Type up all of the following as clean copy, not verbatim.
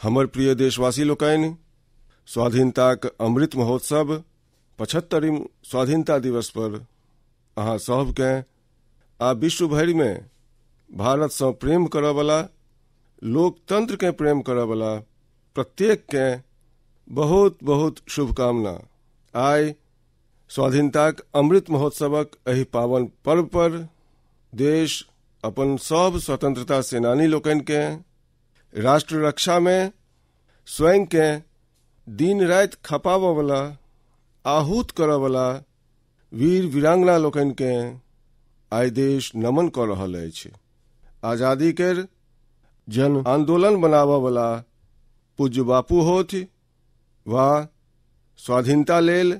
हमर प्रिय देशवासी लोकनि, स्वाधीनताक अमृत महोत्सव 75म स्वाधीनता दिवस पर अहाँ सबकेँ आ विश्व भरिमे भारतसँ प्रेम करऽवला, लोकतंत्रकेँ प्रेम करऽवला प्रत्येककेँ बहुत बहुत शुभकामना। आइ स्वाधीनताक अमृत महोत्सवक एहि पावन पर्व पर देश अपन सब स्वतंत्रता सेनानी लोकनिकेँ राष्ट्र रक्षामे स्वयंकेँ दिन राति खपाबऽवला, आहूत करऽवला वीर वीरांगना लोकनिकेँ आइ देश नमन कऽ रहल अछि। आजादी केर जन आंदोलन बनाबऽवला पूज्य बापू होथि वा स्वाधीनता लेल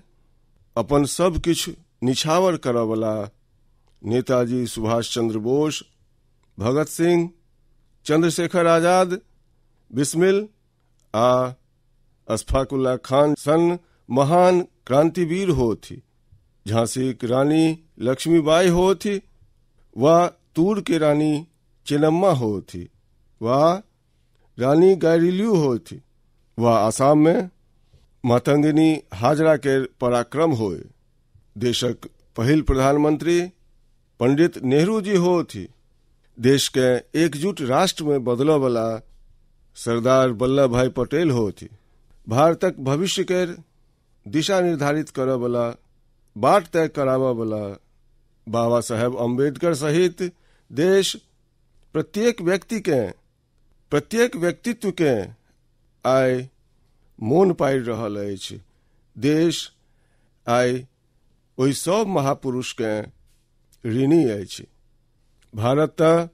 अपन सब किछु निछावर करऽवला नेताजी सुभाष चंद्र बोस, भगत सिंह, चंद्रशेखर आजाद, बिस्मिल आ अशफाकुल्ला खान सन महान क्रांतिवीर होथि, झांसी की रानी लक्ष्मीबाई होथि वा तूर के रानी चेन्नम्मा होथि वा रानी गायरिल्यू होथि वा आसाम में मातंगिनी हाजरा के पराक्रम होय, देशक पहिल प्रधानमंत्री पंडित नेहरू जी होथि, देश के एकजुट राष्ट्र में बदलऽवला सरदार वल्लभ भाई पटेल होथि, भारतक भविष्य के दिशा निर्धारित करऽवला, बाट तय कराबऽवला बाबा साहेब अम्बेडकर सहित देश प्रत्येक व्यक्ति के, प्रत्येक व्यक्तित्व के आइ मोन पाड़ि रहल अछि। देश आइ ओहि सब महापुरुष के ऋणी अछि। भारत तऽ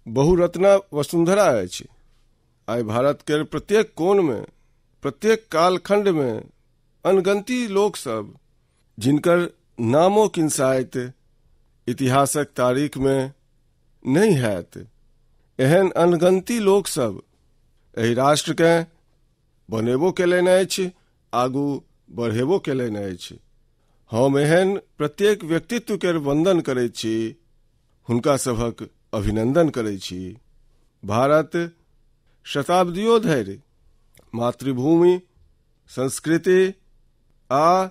बहुरत्ना वसुंधरा अछि। आइ भारत के प्रत्येक कोण में, प्रत्येक कालखंड में अनगंती लोक सब जिनकर नामो किनसाइत इतिहासक तारीख में नहीं हैत, एहन अनगंती लोक सब एहि राष्ट्र के बनेबो केलनि अछि, आगू बढ़ेबो केलनि अछि। हम एहन प्रत्येक व्यक्तित्व के वंदन करैत छी, हुनका सभक अभिनंदन करैत छी। भारत शताब्दियों धरि मातृभूमि, संस्कृति आ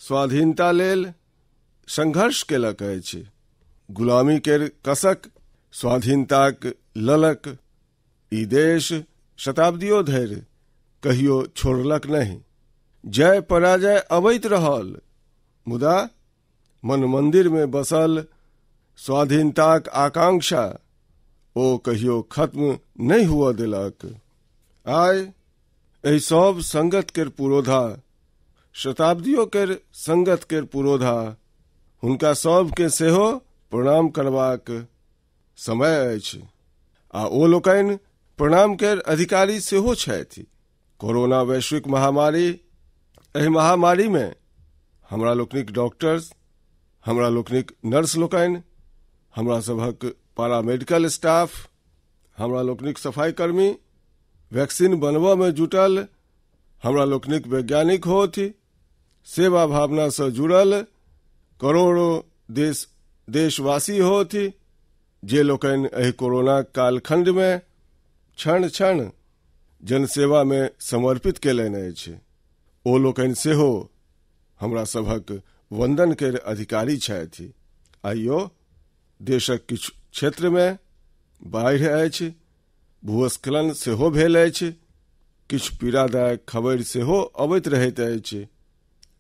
स्वाधीनता लेल संघर्ष केलक अछि। गुलामी के कसक, स्वाधीनताक ललक ई देश शताब्दियों धरि कहियो छोड़लक नहीं। जय पराजय अबैत रहल, मुदा मन मंदिर में बसल स्वाधीनताक आकांक्षा ओ कहियो खत्म नहीं हुआ देलक। आइ एहि सब संगत के पुरोधा, शताब्दियों के संगत के पुरोधा, हुनका सबके सेहो प्रणाम करबाक समय अछि आ ओ लोकनि प्रणाम के अधिकारी सेहो छथि। कोरोना वैश्विक महामारी, एहि महामारी में हमरा लोकनिक डॉक्टर्स, हमरा लोकनिक नर्स लोकनि, हमरा सभक पैरामेडिकल स्टाफ, हमरा लोकनिक सफाईकर्मी, वैक्सीन बनबऽ में जुटल हमरा लोकनिक वैज्ञानिक होथि, सेवा भावना से जुड़ल करोड़ों देशवासी होथि, जे लोकनि एहि कोरोना कालखंड में क्षण क्षण जनसेवा में समर्पित केलनि अछि, ओ लोकनि सेहो हमरा सभक वंदन के अधिकारी छथि। आइयो देशक किछु क्षेत्र में बाढ़ि अछि, भूस्खलन सेहो भेल अछि, किछु पीड़ादायक खबरि सेहो अबैत रहैत अछि।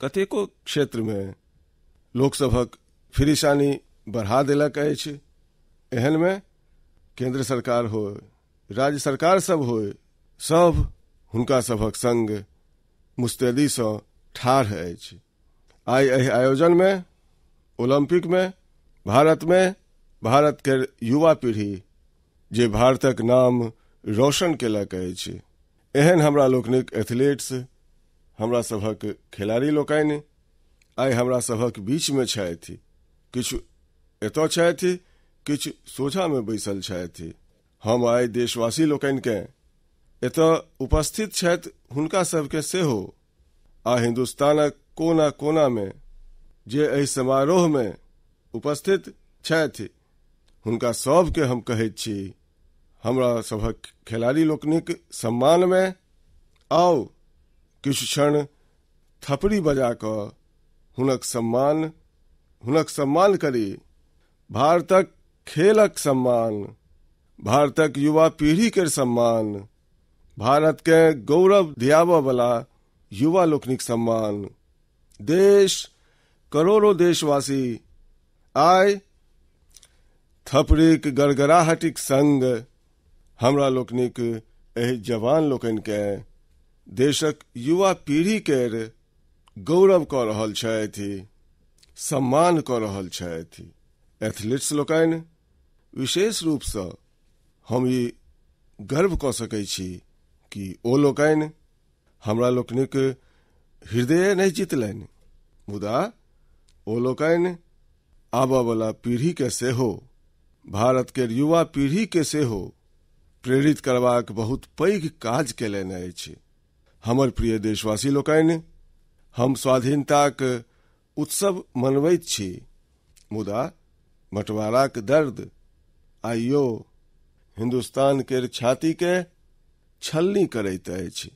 कतेको क्षेत्र में लोकसभक फिरिशानी बढ़ा देलक अछि। एहन में केंद्र सरकार हो, राज्य सरकार सब हो, सब हुनका सभक संग मुस्तैदी सँ ठाढ़ अछि। आइ एहि आयोजन में, ओलंपिक में, भारत में भारत के युवा पीढ़ी जे भारतक नाम रोशन केलक अछि, एहन हमरा लोकनिक एथलीट्स, हमरा सभक खिलाड़ी लोकनि आइ हमरा सभक बीच में छथि। किछु एतऽ छथि, किछु सोझा में बैसल छथि। हम आइ देशवासी लोकनिकेँ एतऽ उपस्थित छथि हुनका सबके सेहो आ हिंदुस्तानक कोना कोना में जे एहि समारोह में उपस्थित छथि हुनका सबके हम कहैत छी, हमरा सभक खेलाड़ी लोकनिक सम्मानमे आउ किछु क्षण थपड़ी बजा कऽ हुनक सम्मान करी। भारतक खेलक सम्मान, भारतक युवा पीढ़ी केर सम्मान, भारत के गौरव दियाबऽ वाला युवा लोकनिक सम्मान। देश, करोड़ों देशवासी आइ थपड़ीक गड़गड़ाहटिक संग हमरा लोकनिक एहि जवान लोकनिके, देशक युवा पीढ़ी केर गौरव कऽ रहल छथि, सम्मान कऽ रहल छथि। एथलीट्स लोकनि, विशेष रूपसँ हम ई गर्व कऽ सकै छी कि ओ लोकनि हमरा लोकनिक हृदय नहि जीतलनि, मुदा ओ लोकनि आबऽ वाला पीढ़ी के सेहो, भारत के युवा पीढ़ी के सेहो प्रेरित करबाक बहुत पैघ काज केलनि अछि। हमर प्रिय देशवासी लोकनि, हम स्वाधीनताक उत्सव मनबैत छी, मुदा बंटवाराक दर्द आइयो हिंदुस्तान केर छाती के छलनी करैत अछि।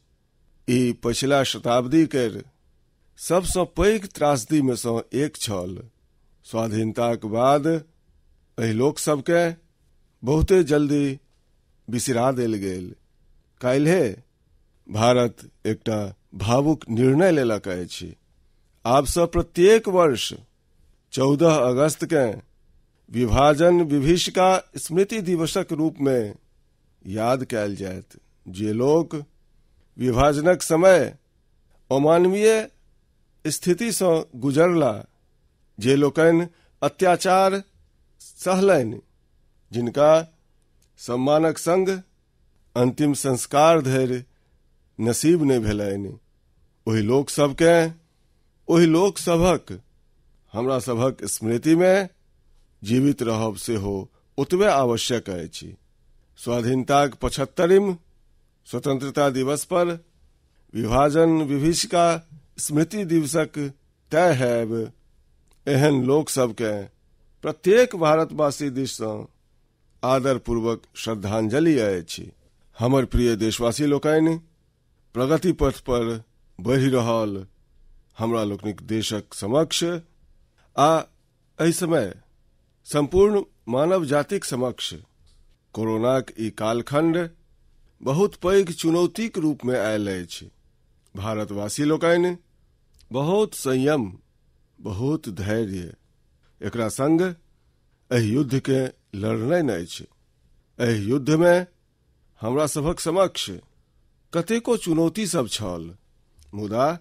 ई पछिला शताब्दी केर सबसँ पैघ त्रासदी मे सँ एक छल। स्वाधीनताक बाद एहि लोक सबके बहुते जल्दी बिसरा देल गेल। काल्हे भारत एकटा भावुक निर्णय लेलक अछि। आबसँ प्रत्येक वर्ष 14 अगस्त के विभाजन विभीषिका स्मृति दिवसक रूप में याद कयल जायत। जे लोक विभाजनक समय अमानवीय स्थितिसँ गुजरला, जे लोकनि अत्याचार सहलनि, जिनका सम्मानक संग अंतिम संस्कार धरि नसीब नहि भेलनि, ओहि लोक सबके, ओहि लोक सभक हमरा सभक स्मृतिमे जीवित रहब सेहो ओतबे आवश्यक अछि। स्वाधीनताक 75म स्वतंत्रता दिवस पर विभाजन विभीषिका स्मृति दिवसक तय हैब एहन लोक सबके प्रत्येक भारतवासी दिससँ आदरपूर्वक श्रद्धांजलि अछि। हमर प्रिय देशवासी लोकनि, प्रगति पथ पर बढ़ि रहल हमरा लोकनिक देशक समक्ष आ एहि समय संपूर्ण मानव जातिक समक्ष कोरोनाक ई कालखंड बहुत पैघ चुनौतीक रूप में आयल अछि। भारतवासी लोकनि बहुत संयम, बहुत धैर्य एकरा संग एहि युद्ध के लड़लनि अछि। एहि युद्ध में हमरा सभक समक्ष कतेको चुनौती सब छल, मुदा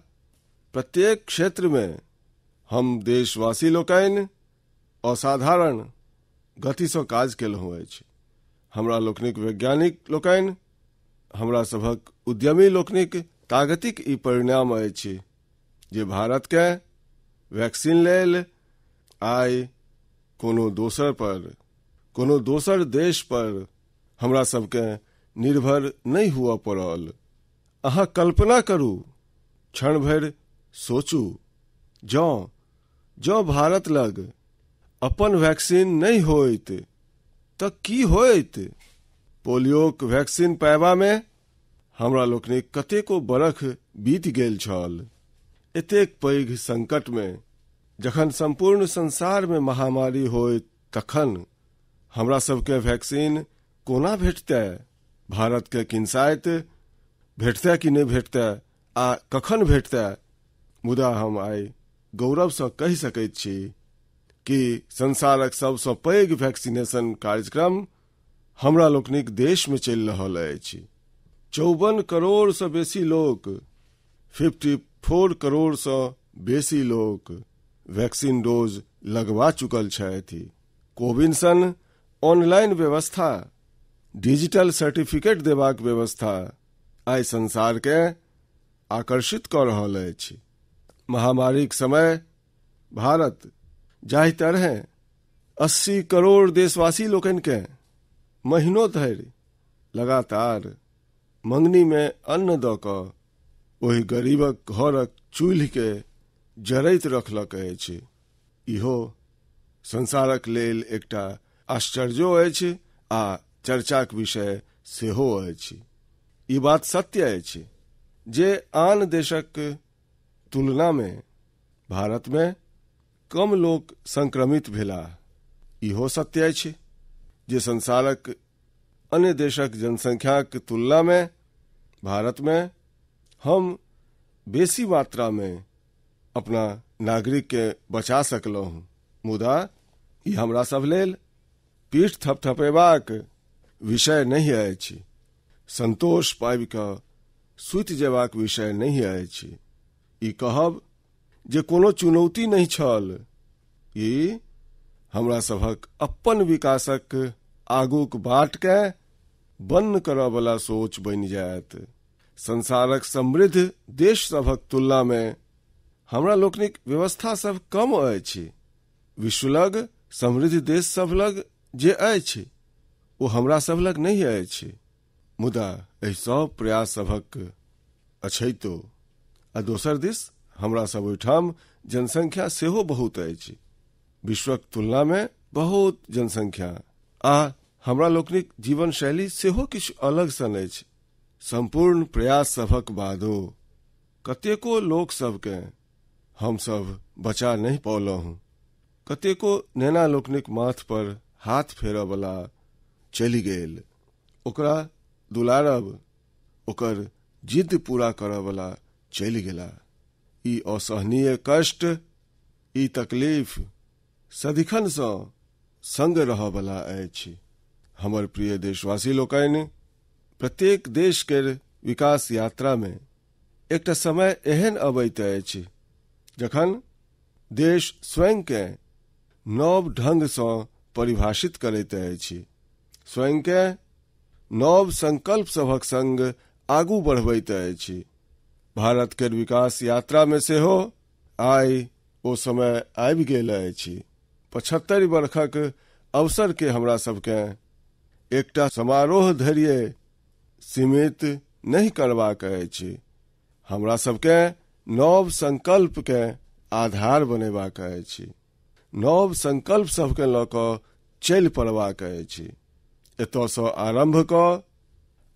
प्रत्येक क्षेत्र में हम देशवासी लोकनि असाधारण गतिसँ काज केलहुँ अछि। हमरा लोकनिक वैज्ञानिक लोकनि, हमरा सभक उद्यमी लोकनिक ताकतिक ई परिणाम अछि जे भारत के वैक्सीन लेल आइ कोनो दोसर पर, कोनो दोसर देश पर हमरा सबके निर्भर नहि हुअ पड़ल। अहाँ कल्पना करू, क्षण भरि सोचू, जँ भारत लग अपन वैक्सीन नहि होइत तऽ की होइत? पोलियोक वैक्सीन पायबामे हमरा लोकनिक कतेको बरख बीत गेल छल। एतेक पैघ संकटमे जखन संपूर्ण संसारमे महामारी होइत तखन हमरा सबके वैक्सीन कोना भेटतै? भारत के किनसाइत भेटतै कि नहि भेटतै आ कखन भेटतै? मुदा हम आइ गौरवसँ कहि सकैत छी कि संसारक सबसँ पैघ वैक्सीनेशन कार्यक्रम हमरा लोकनिक देशमे चलि रहल अछि। 54 करोड़सँ बेसी लोक, 54 करोड़सँ बेसी लोक वैक्सीन डोज लगवा चुकल छथि। कोविन सन ऑनलाइन व्यवस्था, डिजिटल सर्टिफिकेट देबाक व्यवस्था आइ संसारके आकर्षित कऽ रहल अछि। महामारीक समय भारत जाहि तरहें 80 करोड़ देशवासी लोकनिके महीनो धरि लगातार मंगनीमे अन्न दऽ कऽ ओहि गरीबक घरक चूल्हिके जरैत रखलक अछि, इहो संसारक लेल एकटा आश्चर्यो अछि आ चर्चाक विषय सेहो अछि। ई बात सत्य अछि जे आन देशक तुलना मे भारत मे कम लोक संक्रमित भेलाह। इहो सत्य अछि जे संसारक अन्य देशक जनसंख्याक तुलना मे भारत मे हम बेसी मात्रा मे अपना नागरिक के बचा सकलहुँ। मुदा ई हमरा सब लेल पीठ थपथपेबाक विषय नहि अछि, संतोष पाबि कऽ सुति जेबाक विषय नहि अछि। ई कहब जे कोनो चुनौती नहि छल, ई हमरा सभक अपन विकासक आगूक बाटके बन्न करऽवला सोच बनि जायत। संसारक समृद्ध देश सभक तुलना मे हमरा लोकनिक व्यवस्था सब कम अछि। विश्व लग समृद्ध देश सब लग जे अछि ओ हमरा सब लग नहि अछि। मुदा एहि सब प्रयास सभक अछैतो आ दोसर दिस हमरा सब ओहिठाम जनसंख्या सेहो बहुत अछि, विश्वक तुलना मे बहुत जनसंख्या, आ हमरा लोकनिक जीवन शैली सेहो किछु अलग सन अछि। सम्पूर्ण प्रयास सभक बादो कतेको लोक सबके हमसभ बचा नहि पौलहुँ। कतेको नेना लोकनिक माथ पर हाथ फेरऽवला चलि गेल, ओकरा दुलारब, ओकर जिद्द पूरा करऽवला चलि गेला। ई असहनीय कष्ट, ई तकलीफ सदिखन सँ संग रहऽवला अछि। हमर प्रिय देशवासी लोकनि, प्रत्येक देश के विकास यात्रा मे एकटा समय एहन अबैत अछि जखन देश स्वयं के नव ढंग सँ परिभाषित करैत अछि, स्वयं के नव संकल्प सभक संग आगू बढ़बैत अछि। भारत के विकास यात्रा मे सेहो आइ ओ समय आबि गेल अछि। 75 वर्षक अवसर के हमरा सबके एकटा समारोह धरि सीमित नहि करबाक अछि। हमरा सबके नव संकल्प के आधार बनेबाक अछि, नव संकल्प सबके लऽ कऽ चलि पड़बाक अछि। एतऽसँ आरम्भ कऽ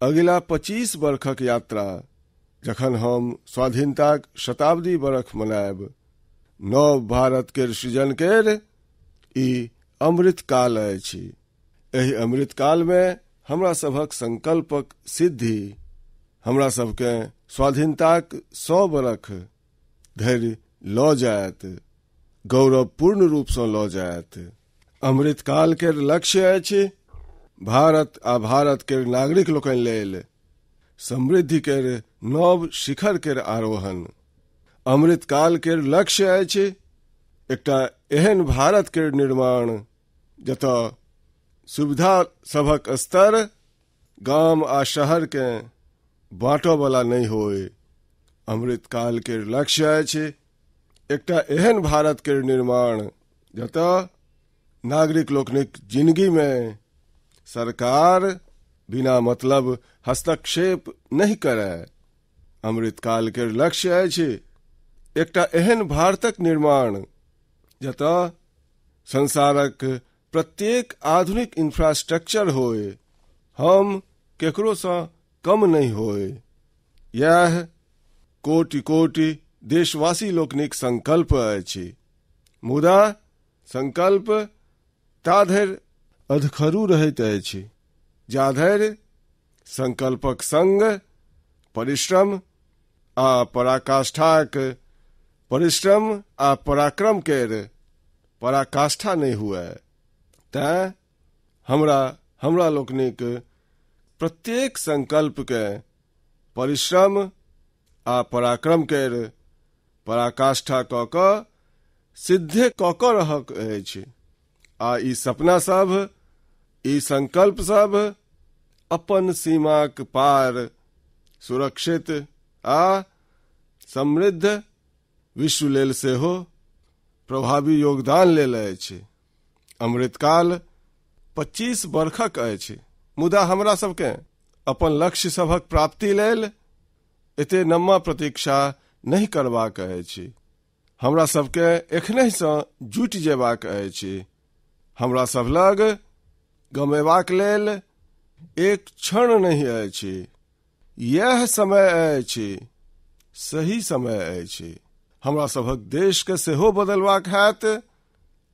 अगिला 25 वर्षक यात्रा, जखन हम स्वाधीनताक शताब्दी बरख मनायब, नव भारत के सृजन केर ई अमृत काल अछि। एहि अमृत काल मे हमरा सभक संकल्पक सिद्धि हमरा सबके स्वाधीनताक 100 बरख धरि लऽ जायत, गौरवपूर्ण रूपसँ लऽ जायत। अमृत काल के लक्ष्य अछि भारत आ भारत के नागरिक लोकनि लेल समृद्धि के नव शिखर के आरोहण। अमृत काल के लक्ष्य अछि एकटा एहन भारत के निर्माण जतऽ सुविधा सभक स्तर गाम आ शहर के बाँटऽवला नहि होय। अमृत काल के लक्ष्य अछि एकटा एहन भारत के निर्माण जतऽ नागरिक लोकनिक जिंदगी में सरकार बिना मतलब हस्तक्षेप नहि करय। अमृत काल के लक्ष्य अछि एकटा एहन भारतक निर्माण जतऽ संसारक प्रत्येक आधुनिक इंफ्रास्ट्रक्चर होय, हम केकरोसँ कम नहि होय। यैह कोटि कोटि देशवासी लोकनिक संकल्प अछि। मुदा संकल्प ताधरि अधखरू रहैत अछि जाधरि संकल्पक संग परिश्रम आ पराकाष्ठाक परिश्रम आ पराक्रम केर पराकाष्ठा नहि हुए। तैं हमरा लोकनिक प्रत्येक संकल्प के परिश्रम आ पराक्रम केर पराकाष्ठा कऽ कऽ सिद्धे कऽ कऽ रहक अछि। आ ई सपना सब, ई संकल्प सब अपन सीमाक पार सुरक्षित आ समृद्ध विश्व लेल सेहो प्रभावी योगदान लेल अछि। अमृतकाल 25 वर्षक अछि, मुदा हमरा सबके अपन लक्ष्य सभक प्राप्ति लेल एते लम्बा प्रतीक्षा नहि करबाक अछि। हमरा सबके एखनहिसँ जुटि जेबाक अछि। हमरा सब लग गमेबाक लेल एक क्षण नहि अछि। यैह समय अछि, सही समय अछि। हमरा सभक देशके सेहो बदलबाक हैत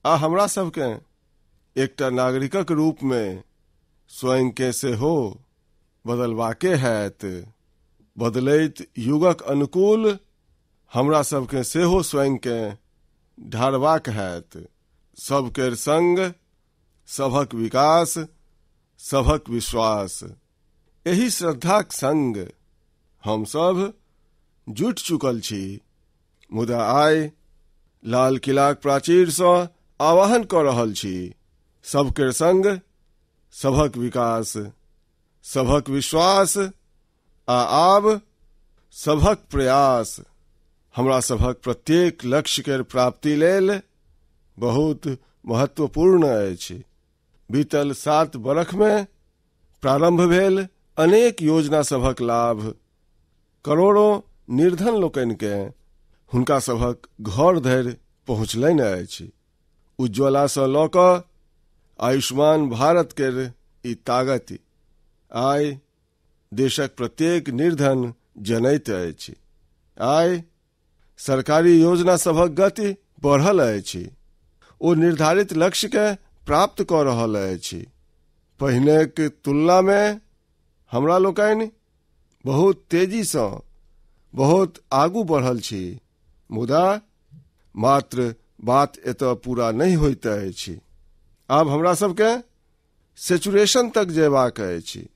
आ हमरा सबके एकटा नागरिकक रूपमे स्वयंके सेहो बदलबाके हैत। बदलैत युगक अनुकूल हमरा सबके सेहो स्वयंके ढारबाक हैत। सबकेर संग, सभक विकास, सभक विश्वास, एहि श्रद्धाक संग हम सब जुटि चुकल छी। मुदा आइ लाल किलाक प्राचीरसँ आह्वान कऽ रहल छी, सबकेर संग, सभक विकास, सभक विश्वास आ आब सभक प्रयास हमरा सभक प्रत्येक लक्ष्य केर प्राप्ति लेल बहुत महत्वपूर्ण अछि। बीतल 7 बरख में प्रारंभ भेल अनेक योजना सभक लाभ करोड़ों निर्धन लोकनिके हुनका सभक घर धरि पहुँचलनि अछि। उज्ज्वला सँ लऽ कऽ आयुष्मान भारत केर ई ताकति आइ देशक प्रत्येक निर्धन जनैत अछि। आइ सरकारी योजना सभक गति बढ़ल अछि, ओ निर्धारित लक्ष्य के प्राप्त कऽ रहल अछि। पहिने के तुलना में हमरा लोकनि बहुत तेजी सँ बहुत आगू बढ़ल छी। मुदा मात्र बात एतऽ पूरा नहि होइत अछि। आब हमरा सबके सेचुरेशन तक जयबाक अछि,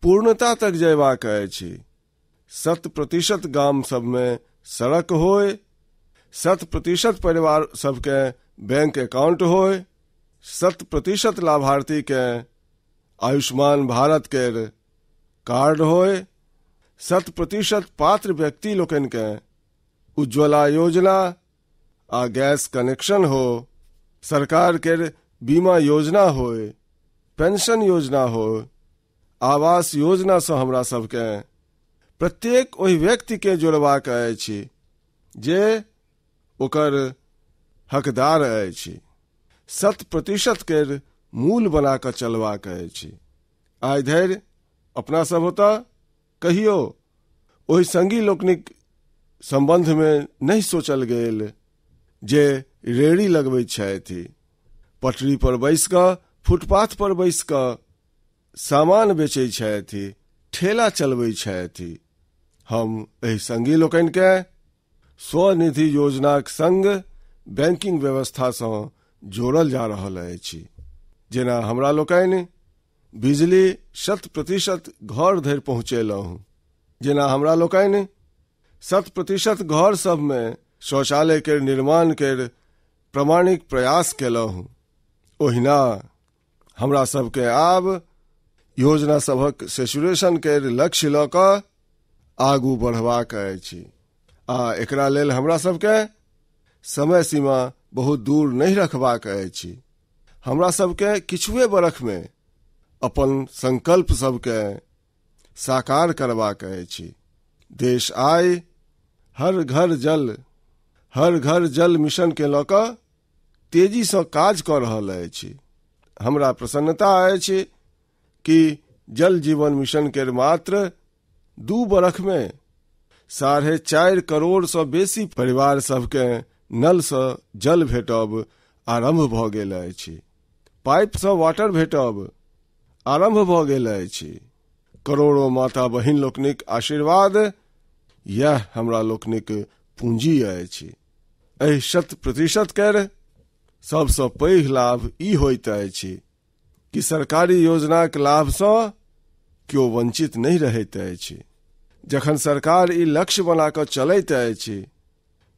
पूर्णता तक जयबाक अछि। 100% गाम सबमे सड़क होय, 100% परिवार सबके बैंक अकाउंट होय, 100% लाभार्थी के आयुष्मान भारत के कार्ड होय, 100% पात्र व्यक्ति लोकनि के उज्ज्वला योजना आ गैस कनेक्शन हो, सरकार के बीमा योजना होय, पेंशन योजना हो, आवास योजना सँ हमरा सबके प्रत्येक ओहि व्यक्ति के जोड़बाक अछि जे ओकर हकदार अछि। 100% के मूल बना कऽ चलबाक अछि। आइ धरि अपना सब ओतऽ कहियो ओहि संगी लोकनिक संबंधमे नहि सोचल गेल जे रेड़ी लगबैत छथि, पटरी पर बैस कऽ, फुटपाथ पर बैस कऽ सामान बेचै छथि, ठेला चलबै छथि। हम एहि संगी लोकनिके स्वनिधि योजनाक संग बैंकिंग व्यवस्था सँ जोड़ल जा रहल अछि। जेना हमरा लोकनि बिजली 100% घर धरि पहुँचेलहुँ, जेना हमरा लोकनि 100% घर सबमे शौचालय के निर्माण के प्रमाणिक प्रयास केलहुँ, ओहिना हमरा सबके आब योजना सभक सेचुरेशन के लक्ष्य लऽ कऽ आगू बढ़बाक अछि। आ एकरा लेल हमरा सबके समय सीमा बहुत दूर नहि रखबाक अछि। हमरा सबके किछुए बरखमे अपन संकल्प सबके साकार करबाक अछि। देश आइ हर घर जल, हर घर जल मिशन के लऽ कऽ तेजी सँ काज कऽ रहल अछि। हमरा प्रसन्नता अछि कि जल जीवन मिशन के मात्र 2 बरख में 4.5 करोड़ सँ बेसी परिवार सबके नल सँ जल भेटब आरंभ भऽ गेल अछि, पाइप सँ वाटर भेटब आरंभ भऽ गेल अछि। करोड़ों माता बहिन लोकनिक आशीर्वाद यह हमरा लोकनिक पूंजी अछि। एहि 100% केर सबसँ पैघ लाभ ई होइत अछि कि सरकारी योजनाक लाभ सँ केओ वंचित नहि रहैत अछि। जखन सरकार ई लक्ष्य बना कऽ चलैत अछि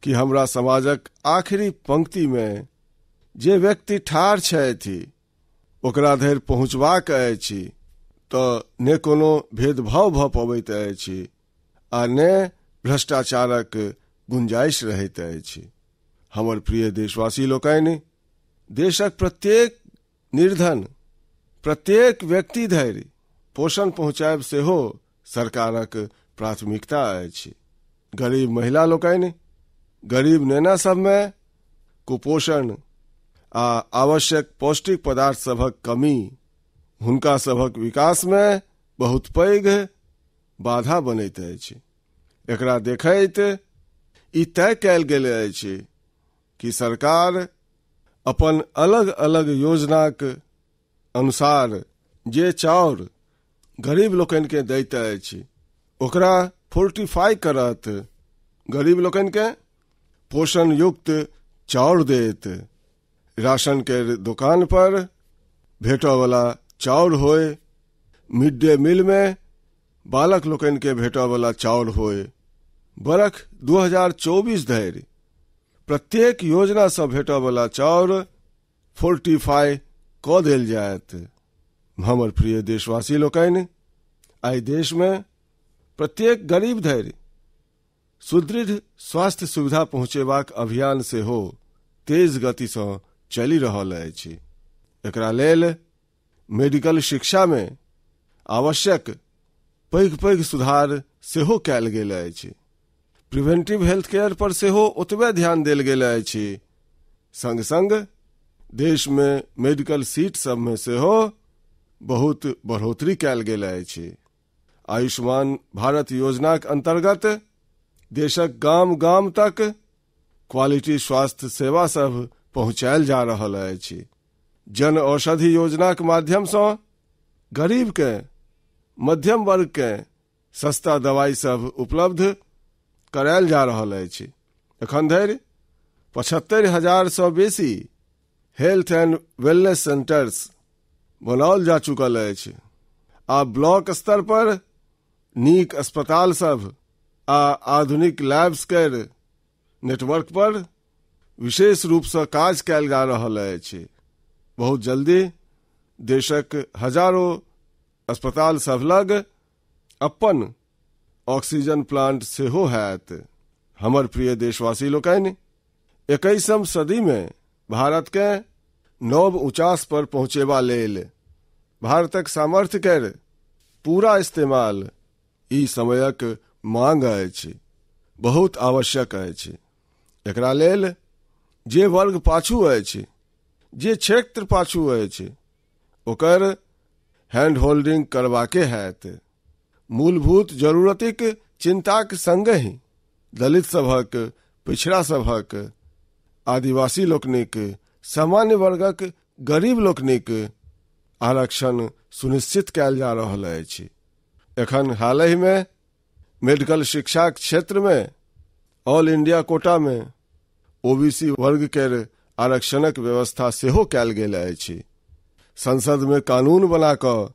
कि हमरा समाजक आखिरी पंक्ति में जे व्यक्ति ठाढ़ छथि ओकरा धरि पहुँचबाक अछि, तऽ ने कोनो भेदभाव भऽ पबैत अछि आ ने भ्रष्टाचारक गुंजाइश रहैत अछि। हमर प्रिय देशवासी लोकनि, देशक प्रत्येक निर्धन, प्रत्येक व्यक्ति धरि पोषण पहुँचायब सेहो सरकारक प्राथमिकता अछि। गरीब महिला लोकनि, गरीब नेना सबमे कुपोषण आ आवश्यक पौष्टिक पदार्थ सभक कमी हुनका सभक विकासमे बहुत पैघ बाधा बनैत अछि। एकरा देखैत ई तय कयल गेल अछि कि सरकार अपन अलग अलग योजनाक अनुसार जे चाउर गरीब लोकनिकेँ दैत अछि ओकरा फोर्टिफाई करत, गरीब लोकनिकेँ पोषण युक्त चाउर देत। राशन के दुकान पर भेटयवला चाउर होय, मिड डे मील में बालक लोकनिकेँ भेटयवला चाउर होय, बरख 2024 धरि प्रत्येक योजनासँ भेटयवला चाउर फोर्टिफाई कऽ देल जायत। हमर प्रिय देशवासी लोकनि, आइ देशमे प्रत्येक गरीब धरि सुदृढ़ स्वास्थ्य सुविधा पहुँचेबाक अभियान सेहो तेज गतिसँ चलि रहल अछि। एकरा लेल मेडिकल शिक्षामे आवश्यक पैघ पैघ सुधार सेहो कयल गेल अछि। प्रिवेंटिव हेल्थ केयर पर सेहो ओतबे ध्यान देल गेल अछि। संग संग देशमे मेडिकल सीट सभमे सेहो बहुत बढ़ोतरी कयल गेल अछि। आयुष्मान भारत योजनाक अंतर्गत देशक गाम गाम तक क्वालिटी स्वास्थ्य सेवा सभ पहुँचायल जा रहल अछि। जन औषधि योजनाक माध्यमसँ गरीबके, मध्यम वर्गके सस्ता दवाई सभ उपलब्ध करायल जा रहल अछि। एखन धरि 75,000सँ बेसी हेल्थ एंड वेलनेस सेंटर्स बनाओल जा चुकल अछि। आ ब्लॉक स्तर पर नीक अस्पताल सभ आ आधुनिक लैब्स केर नेटवर्क पर विशेष रूपसँ काज कयल जा रहल अछि। बहुत जल्दी देशक हजारो अस्पताल सभ लग अपन ऑक्सीजन प्लांट सेहो हैत। हमर प्रिय देशवासी लोकनि, 21म सदीमे भारतके नव ऊँचास पर पहुँचेबा लेल भारतक सामर्थ्य केर पूरा इस्तेमाल ई समयक मांग अछि, बहुत आवश्यक अछि। एकरा लेल जे वर्ग पाछू अछि, जे क्षेत्र पाछू अछि, ओकर हैंड होल्डिंग करबाके हैत। मूलभूत जरूरतिक चिंताक संगहि दलित सभक, पिछड़ा सभक, आदिवासी लोकनिक, सामान्य वर्गक गरीब लोकनिक आरक्षण सुनिश्चित कयल जा रहल अछि। एखन हालहिमे मेडिकल शिक्षाक क्षेत्रमे ऑल इंडिया कोटामे ओबीसी वर्ग केर आरक्षणक व्यवस्था सेहो कयल गेल अछि। संसदमे कानून बना कऽ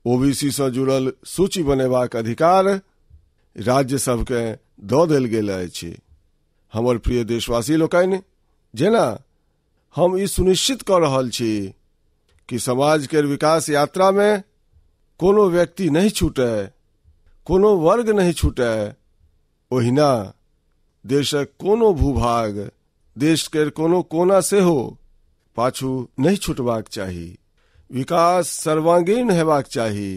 ओबीसी सँ जुड़ल सूची बनेबाक अधिकार राज्य सभकेँ दऽ देल गेल अछि। हमर प्रिय देशवासी लोकनि, जेना हम ई सुनिश्चित कऽ रहल छी कि समाज केर विकास यात्रामे कोनो व्यक्ति नहि छूटय, कोनो वर्ग नहि छूटय, ओहिना देशक कोनो भूभाग, देश केर कोनो कोना सेहो पाछू नहि छूटबाक चाही। विकास सर्वांगीण हेबाक चाही,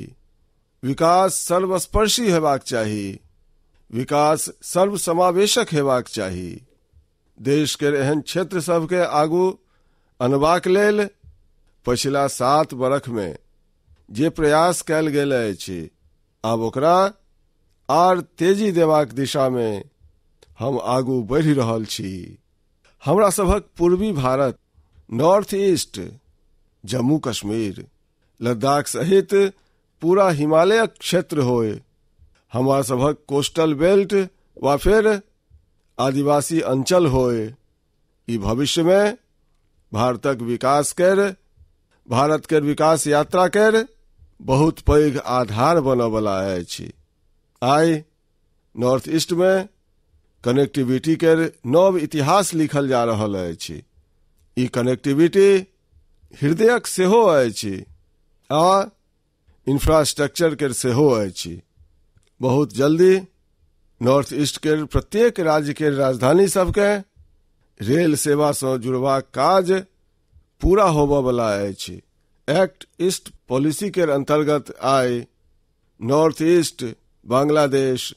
विकास सर्वस्पर्शी हेबाक चाही, विकास सर्वसमावेशक हेबाक चाही। देश के एहन क्षेत्र सबके आगू अनबाक लेल पछिला 7 बरख में जे प्रयास कयल गेल अछि, आब ओकरा आर तेजी देबाक दिशा में हम आगू बढ़ि रहल छी। हमरा सभक पूर्वी भारत, नॉर्थ ईस्ट, जम्मू कश्मीर, लद्दाख सहित पूरा हिमालयक क्षेत्र होय, हमरा सभक कोस्टल बेल्ट वा फिर आदिवासी अंचल होय, ई भविष्य में भारतक विकास केर, भारत के विकास यात्रा केर बहुत पैघ आधार बनयवला अछि। आइ नॉर्थ ईस्ट में कनेक्टिविटी केर नव इतिहास लिखल जा रहल अछि। ई कनेक्टिविटी हृदयक सेहो अछि आ इंफ्रास्ट्रक्चर केर सेहो अछि। बहुत जल्दी नॉर्थ ईस्ट केर प्रत्येक राज्य के राजधानी सबके रेल सेवा सँ जुड़बाक काज पूरा होबयवला अछि। एक्ट ईस्ट पॉलिसी केर अंतर्गत आइ नॉर्थ ईस्ट बांग्लादेश,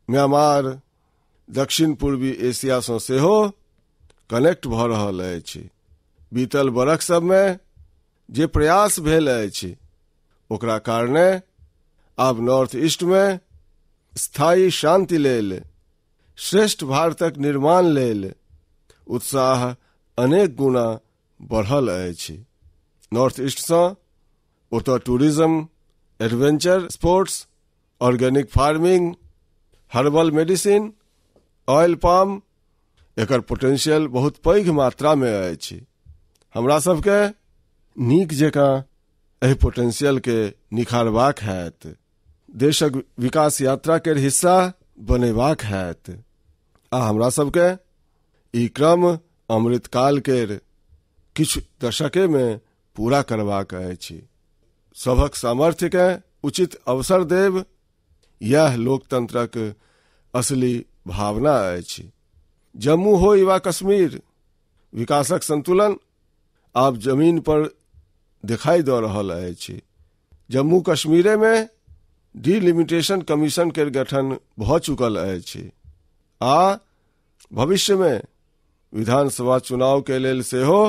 म्यांमार, दक्षिण पूर्वी एशिया सँ सेहो कनेक्ट भऽ रहल अछि। बीतल बरख सबमे जे प्रयास भेल अछि ओकरा कारणे आब नॉर्थ ईस्ट मे स्थायी शांति लेल, श्रेष्ठ भारतक निर्माण लेल उत्साह अनेक गुना बढ़ल अछि। नॉर्थ ईस्ट सँ ओतऽ tourism, adventure sports, organic farming, herbal medicine, oil palm, एकर पोटेंशियल बहुत पैघ मात्रा मे अछि। हमरा सबके नीक जकाँ एहि पोटेंशियल के निखारबाक हैत, देशक विकास यात्रा के हिस्सा बनेबाक हैत आ हमरा सबके ई क्रम अमृतकाल के किछु दशके में पूरा करबाक अछि। सभक सामर्थ्य के उचित अवसर देब, यह लोकतंत्रक असली भावना अछि। जम्मू हो वा कश्मीर, विकासक संतुलन आब जमीन पर दिखाई दऽ रहल अछि। जम्मू कश्मीरे में डीलिमिटेशन कमीशन के गठन भऽ चुकल अछि आ भविष्य में विधानसभा चुनाव के लेल सेहो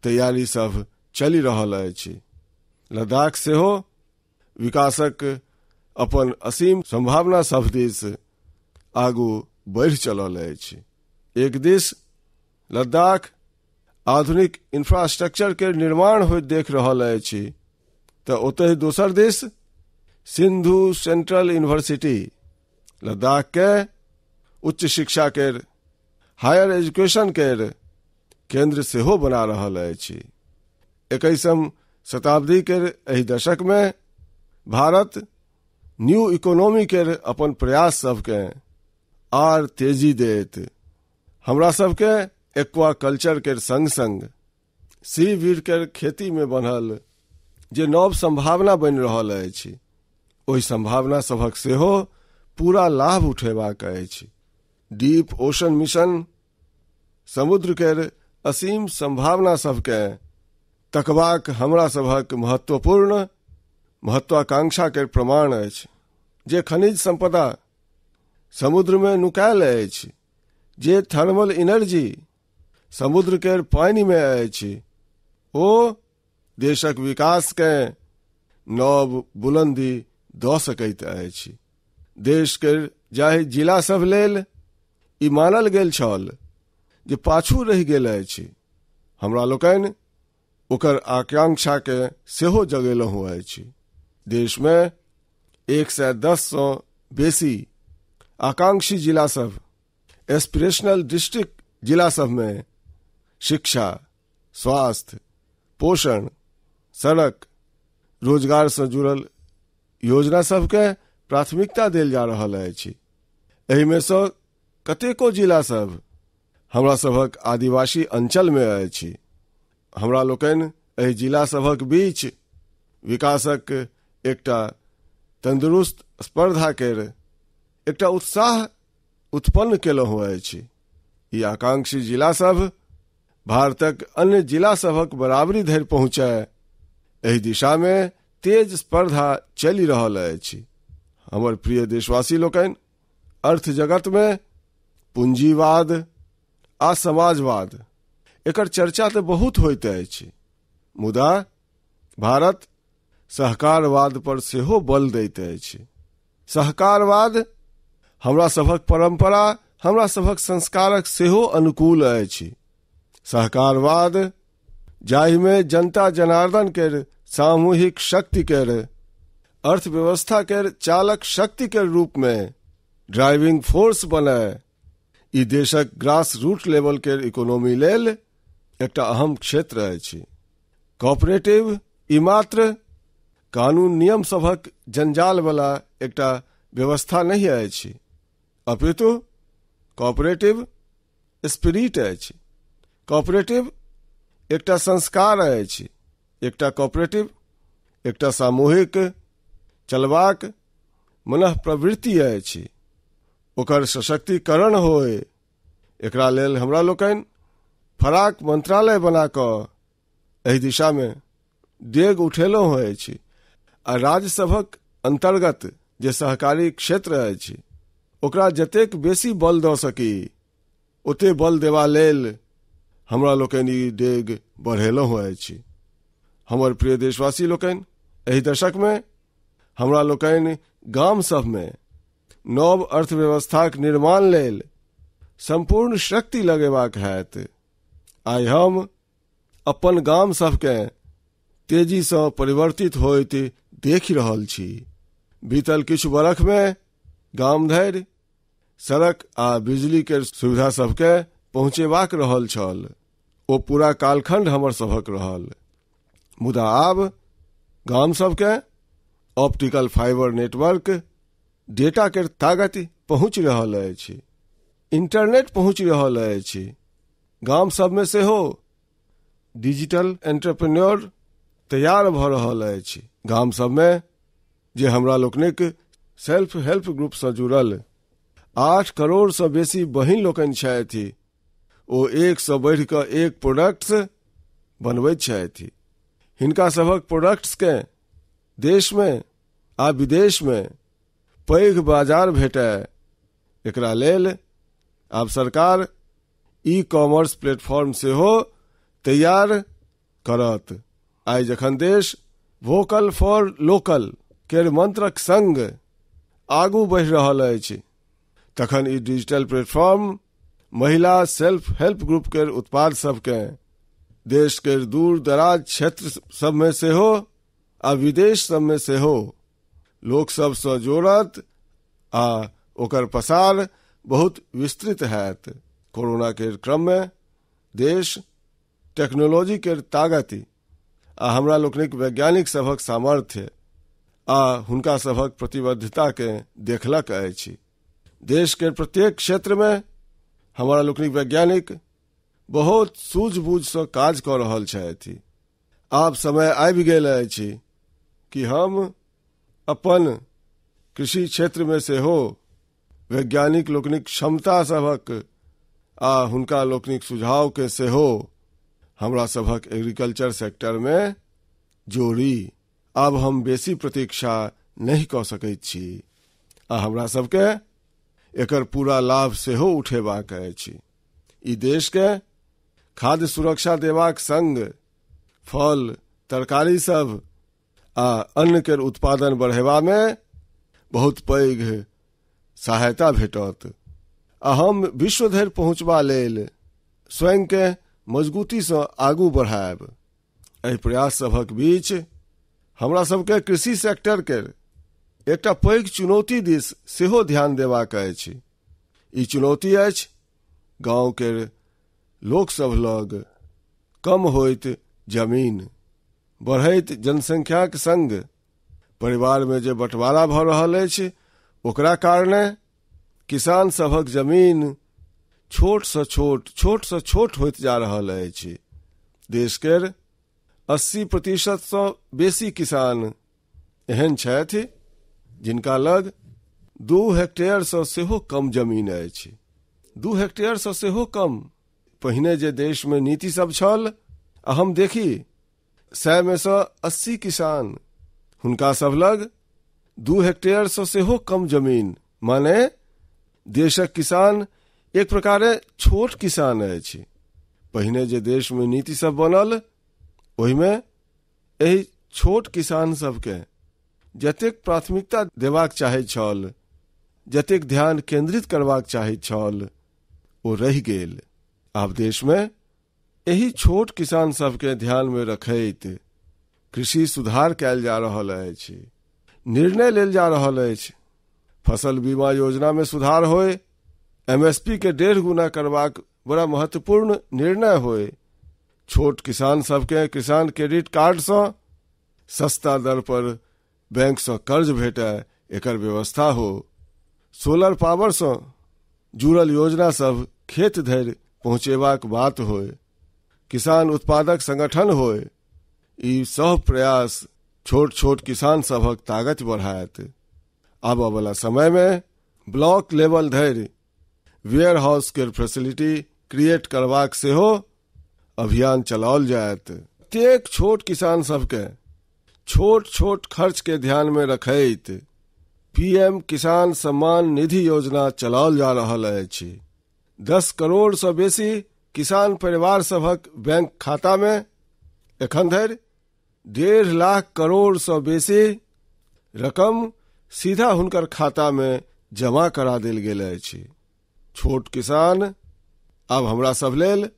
तैयारी सब चलि रहल अछि। लद्दाख सेहो विकासक अपन असीम संभावना सब दिस आगू बढ़ि चलल अछि। एक दिस लद्दाख आधुनिक इंफ्रास्ट्रक्चर के निर्माण होइत देख रहल अछि तऽ ओतहि दोसर दिस सिंधु सेंट्रल यूनिवर्सिटी लद्दाख के उच्च शिक्षा के, हायर एजुकेशन के केंद्र सेहो बना रहल अछि। 21वीं शताब्दी के एहि दशक में भारत न्यू इकोनॉमी के अपन प्रयास सबके आर तेजी देत। हमरा सबके एक्वा कल्चर के संग संग सी वीड के खेती में बनल जे नव संभावना बनि रहल अछि, ओहि संभावना सभक सेहो पूरा लाभ उठेबाक अछि। डीप ओशन मिशन समुद्र के असीम संभावना सबके तकबाक हमरा सभक महत्वपूर्ण महत्वाकांक्षा के प्रमाण अछि। जे खनिज संपदा समुद्र में नुकायल अछि, जे थर्मल एनर्जी समुद्र के पानि में अछि, ओ देशक विकास के नव बुलंदी दऽ सकैत अछि। देश के जाहि जिला सब लेल ई मानल गेल छल जे पाछू रहि गेल अछि, हमरा लोकनि ओकर आकांक्षा के सेहो जगेलहुँ अछि। देश में 110 सँ बेसी आकांक्षी जिला सब, एस्पिरेशनल डिस्ट्रिक्ट जिला सब में शिक्षा, स्वास्थ्य, पोषण, सड़क, रोजगार से जुड़ल योजना सबके प्राथमिकता देल जा रहल अछि। एहिमे सँ कतेको जिला सब हमरा सभक आदिवासी अंचल में अछि। हमरा लोकनि एहि जिला सभक बीच विकासक एकटा तंदुरुस्त स्पर्धा के एकटा उत्साह उत्पन्न केलहुँ अछि। ई आकांक्षी जिला सब भारतक अन्य जिला सभक बराबरी धरि पहुँचय, एहि दिशा में तेज स्पर्धा चलि रहल अछि। हमर प्रिय देशवासी लोकनि, अर्थ जगत में पूंजीवाद आ समाजवाद एकर चर्चा तऽ बहुत होइत अछि, मुदा भारत सहकारवाद पर सेहो बल दैत अछि। सहकारवाद हमरा सभक परंपरा, हमरा सभक संस्कारक सेहो अनुकूल अछि। सहकारवाद जाहिमे जनता जनार्दन के सामूहिक शक्ति के, अर्थव्यवस्था के चालक शक्ति के रूप में ड्राइविंग फोर्स बने, ई देशक ग्रास रूट लेवल के इकोनॉमी लेल एकटा अहम क्षेत्र अछि। कोऑपरेटिव ई मात्र कानून नियम सभक जंजाल वाला एकटा व्यवस्था नहीं अछि, अपितु कोऑपरेटिव स्पिरिट अछि। कोऑपरेटिव एकटा संस्कार अछि, एकटा कोऑपरेटिव एकटा सामूहिक चलबाक मनः प्रवृत्ति अछि। ओकर सशक्तिकरण होय, एकरा लेल हमरा लोकनि फराक मंत्रालय बना कऽ एहि दिशा में डेग उठेलहुँ अछि आ राज्य सभक अंतर्गत जे सहकारी क्षेत्र अछि ओकरा जतेक बेसी बल दऽ सकी ओते बल देवा लेल हमरा लोकनि ई डेग बढ़ेलहुँ अछि। हमर प्रिय देशवासी लोकनि, एहि दशकमे हमरा लोकनि गाम सभमे नव अर्थव्यवस्थाक निर्माण लेल सम्पूर्ण शक्ति लगेबाक हैत। आइ हम अपन गाम सभकेँ तेजीसँ परिवर्तित होइत देखि रहल छी। बीतल किछु बरखमे गाम धरि सड़क आ बिजली के सुविधा सबके पहुँचेबाक रहल छल। ओ पूरा कालखंड हमर सभक रहल। मुदा आब गाम सबके ऑप्टिकल फाइबर नेटवर्क डेटा के ताकति पहुँचि रहल अछि, इंटरनेट पहुँचि रहल अछि। गाम सबमे सेहो डिजिटल एंटरप्रेन्योर तैयार भऽ रहल अछि। गाम सबमे जे हमरा लोकनिक सेल्फ हेल्प ग्रुपसँ जुड़ल 8 करोड़सँ बेसी बहिन लोकनि छथि, ओ एकसँ बढ़ि कऽ एक प्रोडक्ट्स बनबैत छथि। हिनका सभक प्रोडक्ट्सकेँ देशमे आ विदेशमे पैघ बाजार भेटय, एकरा लेल आब सरकार ई कॉमर्स प्लेटफॉर्म सेहो तैयार करत। आइ जखन देश वोकल फॉर लोकल केर मंत्रक संग आगू बढ़ि रहल अछि, तखन ई डिजिटल प्लेटफॉर्म महिला सेल्फ हेल्प ग्रुप केर उत्पाद सबके देश के दूर दराज क्षेत्र सबमे सेहो आ विदेश सबमे सेहो लोक सबसँ जोड़त आ ओकर पसार बहुत विस्तृत हैत। कोरोना के क्रममे देश टेक्नोलॉजी के ताकति आ हमरा लोकनिक वैज्ञानिक सभक सामर्थ्य आ हुनका सभक प्रतिबद्धता के देखलक अछि। देश के प्रत्येक क्षेत्र में हमारा लोकनिक वैज्ञानिक बहुत सूझबूझ से काज कऽ रहल छथि। आब समय आबि गेल अछि कि हम अपन कृषि क्षेत्र में सेहो वैज्ञानिक लोकनिक क्षमता सभक आ हुनका लोकनिक सुझाव के सेहो हमरा सभक एग्रीकल्चर सेक्टर में जोड़ी। आब हम बेसी प्रतीक्षा नहि कऽ सकैत छी आ हमरा सबके एकर पूरा लाभ सेहो उठेबाक अछि। ई देशके खाद्य सुरक्षा देबाक संग फल, तरकारी सब आ अन्न के उत्पादन बढ़ेबामे बहुत पैघ सहायता भेटत आ हम विश्व धरि पहुँचबा लेल स्वयंके मजबूतीसँ आगू बढ़ायब। एहि प्रयास सभक बीच हमरा सबके कृषि सेक्टर के एकटा पैघ चुनौती दिस सेहो ध्यान देबाक अछि। ई चुनौती अछि गाँव के लोक सब लग कम होइत जमीन, बढ़ैत जनसंख्याक संग परिवार में जे बंटवारा भऽ रहल अछि ओकरा कारणे किसान सभक जमीन छोट सँ छोट, छोट सँ छोट होइत जा रहल अछि। देश के 80% सँ बेसी किसान एहन छथि जिनका लग 2 हेक्टेयर सँ सेहो कम जमीन अछि। 2 हेक्टेयर सँ सेहो कम। पहिने जे देश में नीति सब छल आ हम देखी 100 में सँ 80 किसान हुनका सब लग 2 हेक्टेयर सँ सेहो कम जमीन, माने देशक किसान एक प्रकारे छोट किसान अछि। पहिने जे देश में नीति सब बनल ओहिमे एहि छोट किसान सबके जतेक प्राथमिकता देबाक चाहैत छल, जतेक ध्यान केंद्रित करबाक चाहैत छल, ओ रहि गेल। आब देश में एहि छोट किसान सबके ध्यान में रखैत कृषि सुधार कयल जा रहल अछि, निर्णय लेल जा रहल अछि। फसल बीमा योजना में सुधार होय, एमएसपी के 1.5 गुना करबाक बड़ा महत्वपूर्ण निर्णय होय, छोट किसान सबके किसान क्रेडिट कार्ड सँ सस्ता दर पर बैंक सँ कर्ज भेटय एकर व्यवस्था हो, सोलर पावर सँ जुड़ल योजना सब खेत धरि पहुँचेबाक बात होय, किसान उत्पादक संगठन होय, ई सब प्रयास छोट छोट किसान सभक ताकत बढ़ायत। आबऽ वाला समय में ब्लॉक लेवल धरि वेयर हाउस के फैसिलिटी क्रिएट करबाक सेहो अभियान चलाओल जायत। प्रत्येक छोट किसान सबके छोट छोट खर्च के ध्यान में रखैत पीएम किसान सम्मान निधि योजना चलाओल जा रहल अछि। 10 करोड़ सँ बेसी किसान परिवार सभक बैंक खाता में एखन धरि 1.5 लाख करोड़ सँ बेसी रकम सीधा हुनकर खाता में जमा करा देल गेल अछि। छोट किसान आब हमरा सब लेल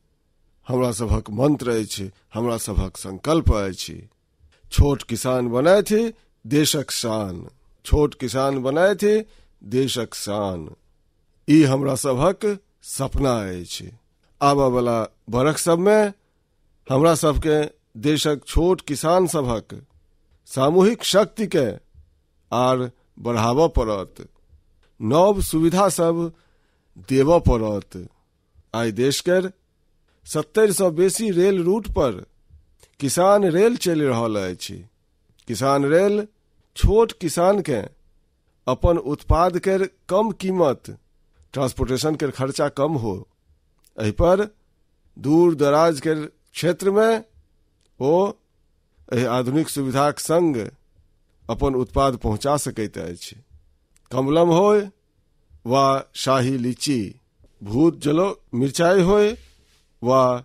हमरा सभक मंत्र अछि, हमरा सभक संकल्प अछि। छोट किसान बनथि देशक शान, छोट किसान बनथि देशक शान, ई हमरा सभक सपना अछि। आबऽ वाला बरख सबमे हमरा सबके देशक छोट किसान सभक सामूहिक शक्ति के आर बढ़ाबऽ पड़त, नव सुविधा सब देबऽ पड़त। आइ देश के 70 सँ बेसी रेल रूट पर किसान रेल चलि रहल अछि। किसान रेल छोट किसान के अपन उत्पाद के कम कीमत, ट्रांसपोर्टेशन के खर्चा कम हो, एहि पर दूर दराज के क्षेत्र में ओ एहि आधुनिक सुविधाक संग अपन उत्पाद पहुंचा सकैत अछि। कमलम होय वा शाही लीची, भूत जलो मिरचाई होय वा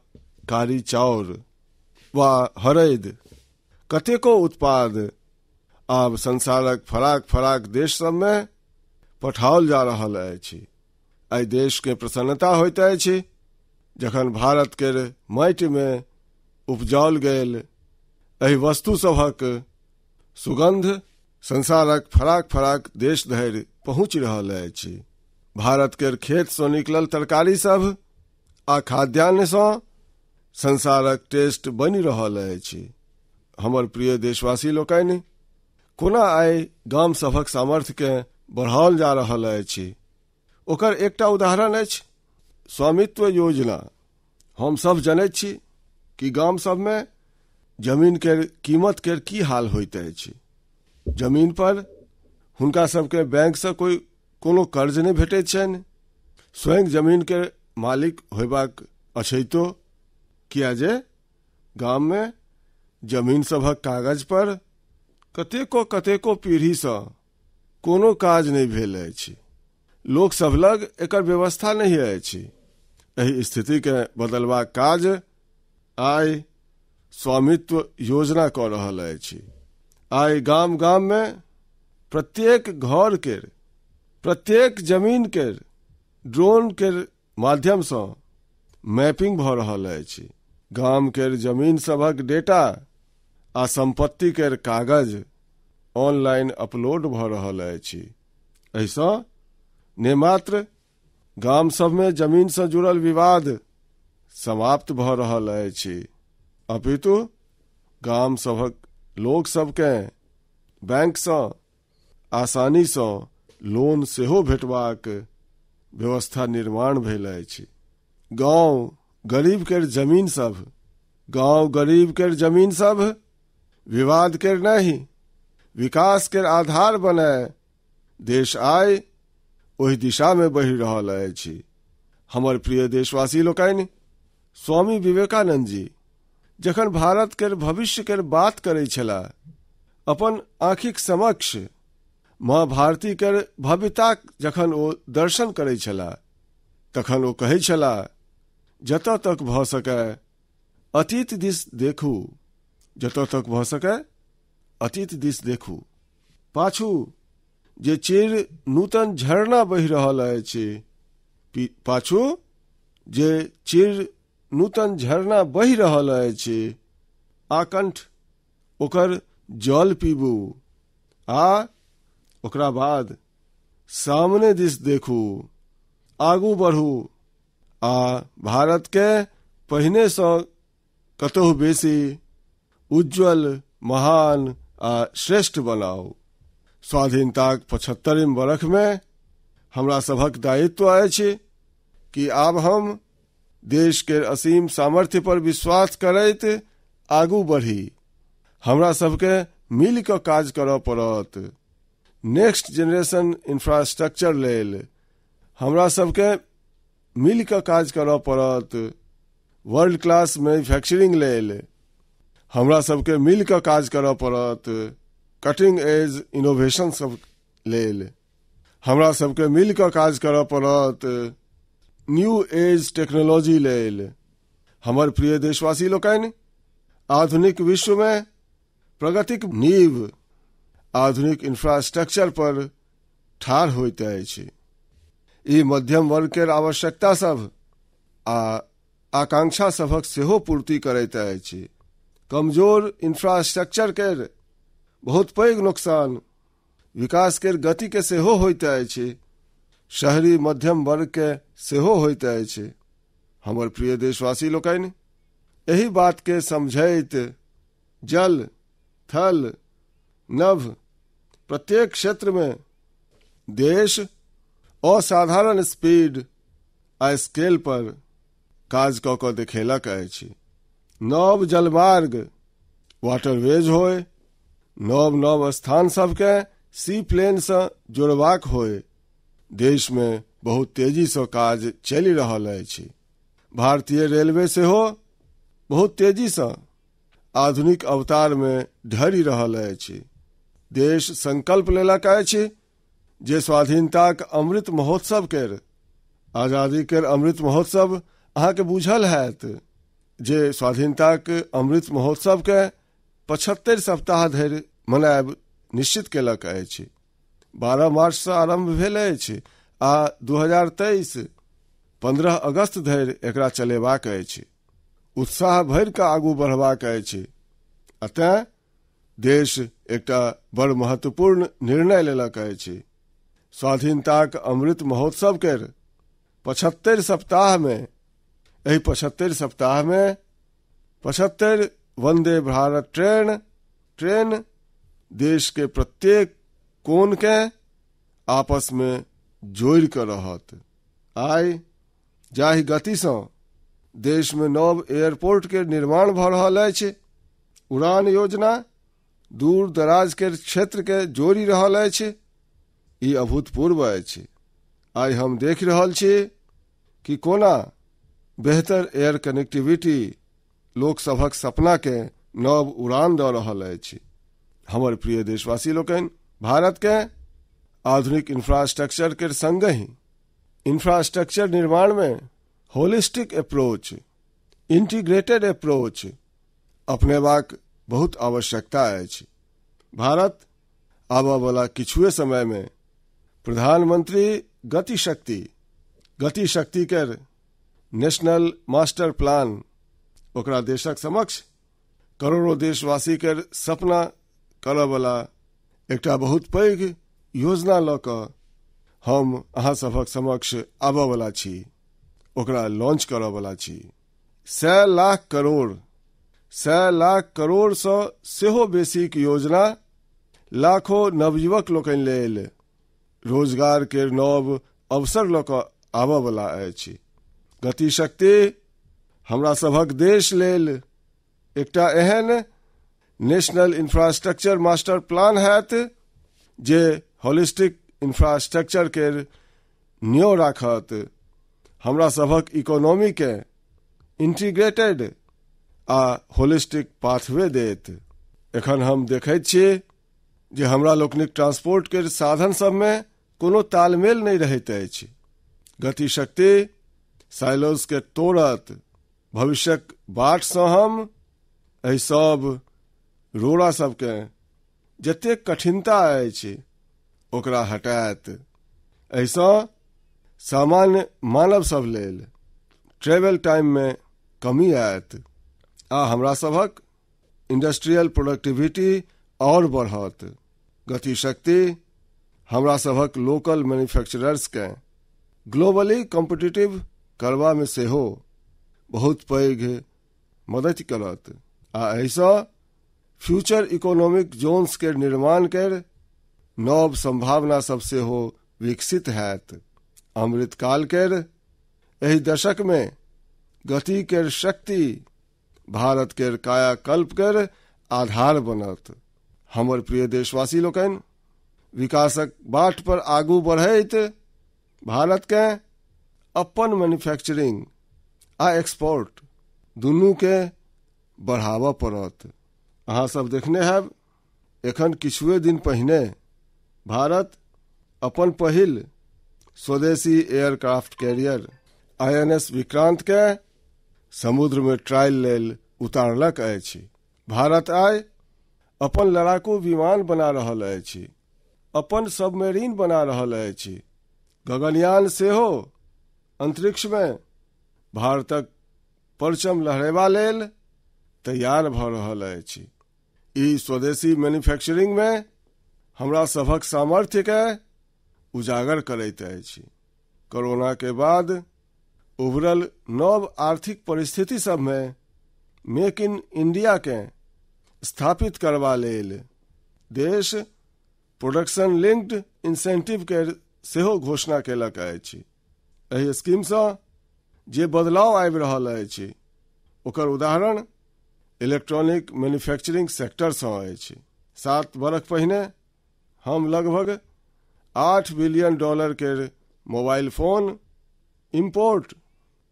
कारी चाउर वा हरैद, कतेको उत्पाद आब संसारक फराक फराक देश सबमे पठाओल जा रहल अछि। एहि देश के प्रसन्नता होइत अछि जखन भारत के माटि में उपजाओल गेल एहि वस्तु सभक सुगंध संसारक फराक फराक देश धरि पहुँचि रहल अछि। भारत के खेत सँ निकलल तरकारी सब आ खाद्यान्न सँ संसारक टेस्ट बनि रहल अछि। हमर प्रिय देशवासी लोकनि, कोना आइ गाम सभक सामर्थ्य के बढ़ाओल जा रहल अछि, ओकर एकटा उदाहरण अछि स्वामित्व योजना। हम सब जनैत छी कि गाम सबमे जमीन के कीमत के की हाल होइत अछि। जमीन पर हुनका सबके बैंक से कोई कोनो कर्ज नहि भेटैत छनि। स्वयं जमीन के मालिक होयबाक अछैतो किया जे गाम में जमीन सभक कागज पर कतेको कतेको पीढ़ी सँ कोनो काज नहि भेल अछि। लोक सब लग एकर व्यवस्था नहि अछि। एहि स्थिति के बदलबाक काज आइ स्वामित्व योजना कऽ रहल अछि। आइ गाम गाम में प्रत्येक घर के, प्रत्येक जमीन के ड्रोन के माध्यम सँ मैपिंग भऽ रहल अछि। गाम के जमीन सभक डेटा आ संपत्ति के कागज ऑनलाइन अपलोड भऽ रहल अछि। एहिसँ ने मात्र गाम सबमे जमीन सँ जुड़ल विवाद समाप्त भऽ रहल अछि, अपितु गाम सभक लोक सबके बैंक सँ आसानी सँ लोन सेहो भेटबाक व्यवस्था निर्माण भेल अछि। गाँव गरीब के जमीन सब, गाँव गरीब के जमीन सब विवाद के नहीं, विकास के आधार बने देश आइ ओहि दिशा में बढ़ि रहल अछि। हमर प्रिय देशवासी लोकनि, स्वामी विवेकानंद जी जखन भारत के भविष्य के बात करै छलाह, अपन आँखिक समक्ष माँ भारती के भव्यताक जखन ओ दर्शन करै छलाह, तखन ओ कहै छलाह, जतऽ तक भऽ सकै अतीत दिस देखू, जतऽ तक भऽ सकै अतीत दिस देखू। पाछू जे चिर नूतन झरना बहि रहल अछि, पाछू जे चिर नूतन झरना बहि रहल अछि, आकंठ ओकर जल पीबू आ ओकरा बाद सामने दिस देखू, आगू बढ़ू आ भारत के पहिने सँ कतहु बेसी उज्ज्वल, महान आ श्रेष्ठ बनाउ। स्वाधीनताक 75 बरख में हमरा सभक दायित्व अछि कि आब हम देश के असीम सामर्थ्य पर विश्वास करैत आगू बढ़ी। हमरा सबके मिल कऽ काज करऽ पड़त। नेक्स्ट जेनरेशन इंफ्रास्ट्रक्चर लेल हमरा सबके मिल कऽ काज करऽ पड़त। वर्ल्ड क्लास मैन्युफैक्चरिंग लेल हमरा सबके मिल कऽ काज करऽ पड़त। कटिंग एज इनोवेशन सब लेल हमरा सबके मिल कऽ काज करऽ पड़त। न्यू एज टेक्नोलॉजी लेल। हमर प्रिय देशवासी लोकनि, आधुनिक विश्व में प्रगतिक नींव आधुनिक इंफ्रास्ट्रक्चर पर ठाढ़ होइत अछि। ई मध्यम वर्ग केर आवश्यकता सभ आ आकांक्षा सभक सेहो पूर्ति करैत अछि। कमजोर इंफ्रास्ट्रक्चर केर बहुत पैघ नुकसान विकास केर गति के सेहो होइत अछि, शहरी मध्यम वर्ग के सेहो होइत अछि। हमर प्रिय देशवासी लोकनि, एहि बात के समझैत जल, थल, नभ प्रत्येक क्षेत्र में देश असाधारण स्पीड आ स्केल पर काज कऽ कऽ देखेलक अछि। नव जलमार्ग, वाटरवेज होय, नव नव स्थान सबके सी प्लेन सँ जोड़बाक होय, देश में बहुत तेजी सँ काज चलि रहल अछि। भारतीय रेलवे सेहो बहुत तेजी सँ आधुनिक अवतार में ढरि रहल अछि। देश संकल्प लेलक अछि जे स्वाधीनताक अमृत महोत्सव केर, आजादी केर अमृत महोत्सव अहाँके बुझल हैत जे स्वाधीनताक अमृत महोत्सव के 75 सप्ताह धरि मनायब निश्चित केलक अछि। 12 मार्च सँ आरंभ भेल अछि आ 2023 15 अगस्त धरि एकरा चलेबाक अछि। उत्साह भरि कऽ आगू बढ़बाक अछि। अतः देश एकटा बड़ महत्वपूर्ण निर्णय लेलक अछि। स्वाधीनताक अमृत महोत्सव केर 75 सप्ताह में, एहि 75 सप्ताह में 75 वंदे भारत ट्रेन देश के प्रत्येक कोन के आपस में जोड़ि कऽ रहत। आइ जाहि गति सँ देश में नव एयरपोर्ट के निर्माण भऽ रहल अछि, उड़ान योजना दूर दराज के क्षेत्र के जोड़ि रहल अछि, ई अभूतपूर्व अछि। आइ हम देख रहल छी कि कोना बेहतर एयर कनेक्टिविटी लोकसभक सपना के नव उड़ान दऽ रहल अछि। हमर प्रिय देशवासी लोकनि, भारत के आधुनिक इंफ्रास्ट्रक्चर के संगहि इंफ्रास्ट्रक्चर निर्माण में होलिस्टिक अप्रोच, इंटीग्रेटेड अप्रोच अपनेबाक बहुत आवश्यकता अछि। भारत आबऽ वाला किछुए समय में प्रधानमंत्री गति शक्ति के नेशनल मास्टर प्लान ओकरा देशक समक्ष करोड़ों देशवासी के सपना करऽ वाला एकटा बहुत पैघ योजना लऽ कऽ हम अहाँ सभक समक्ष आबऽ वाला छी, ओकरा लॉन्च करऽ वाला छी। 100 लाख करोड़, 100 लाख करोड़ सँ सेहो बेसीक योजना लाखों नवयुवक लोकनि लेल रोजगार के नव अवसर लऽ कऽ आबऽ वाला अछि। गतिशक्ति हमरा सभक देश लेल एकटा एहन नेशनल इंफ्रास्ट्रक्चर मास्टर प्लान हैत जे होलिस्टिक इंफ्रास्ट्रक्चर के न्यों राखत, हमरा सभक इकोनॉमी के इंटीग्रेटेड आ होलिस्टिक पाथवे देत। एखन हम देखैत छी जे हमरा लोकनिक ट्रांसपोर्ट के साधन सबमे कोनो तालमेल नहि रहैत अछि। गतिशक्ति साइलोज के तोड़त। भविष्यक बाट सँ हम एहि सब रोड़ा सबके जतेक कठिनता अछि ओकरा हटायत। एहिसँ सामान्य मानव सब लेल ट्रेवल टाइम में कमी आयत आ हमरा सभक इंडस्ट्रियल प्रोडक्टिविटी और बढ़त। गतिशक्ति हमरा सभक लोकल मैन्युफैक्चरर्स के ग्लोबली कॉम्पिटिटिव करबा में सेहो बहुत पैघ मदति करत आ एहिसँ फ्यूचर इकोनॉमिक जोन्स के निर्माण के नव संभावना सब सेहो विकसित हैत। अमृतकाल केर एहि दशक में गति केर शक्ति भारत केर कायाकल्प केर आधार बनत। हमर प्रिय देशवासी लोकनि, विकासक बाट पर आगू बढ़ैत भारत के अपन मैन्युफैक्चरिंग आ एक्सपोर्ट दुनू के बढ़ाबऽ पड़त। अहाँ सब देखने हैब, एखन किछुए दिन पहिने भारत अपन पहिल स्वदेशी एयरक्राफ्ट कैरियर INS Vikrant के समुद्र में ट्रायल लेल उतारलक अछि। भारत आइ अपन लड़ाकू विमान बना रहल अछि, अपन सबमरीन बना रहल अछि। गगनयान सेहो अंतरिक्षमे भारतक परचम लहरेबा लेल तैयार भऽ रहल अछि। ई स्वदेशी मैन्युफैक्चरिंगमे हमरा सभक सामर्थ्यके उजागर करैत अछि। कोरोना के बाद उभरल नव आर्थिक परिस्थिति सभमे मेक इन इंडिया के स्थापित करबा लेल देश प्रोडक्शन लिंक्ड इंसेंटिव के सेहो घोषणा केलक अछि। एहि स्कीमसँ जे बदलाव आबि रहल अछि ओकर उदाहरण इलेक्ट्रॉनिक मैन्युफैक्चरिंग सेक्टरसँ अछि। 7 बरख पहिने हम लगभग $8 बिलियन के मोबाइल फोन इम्पोर्ट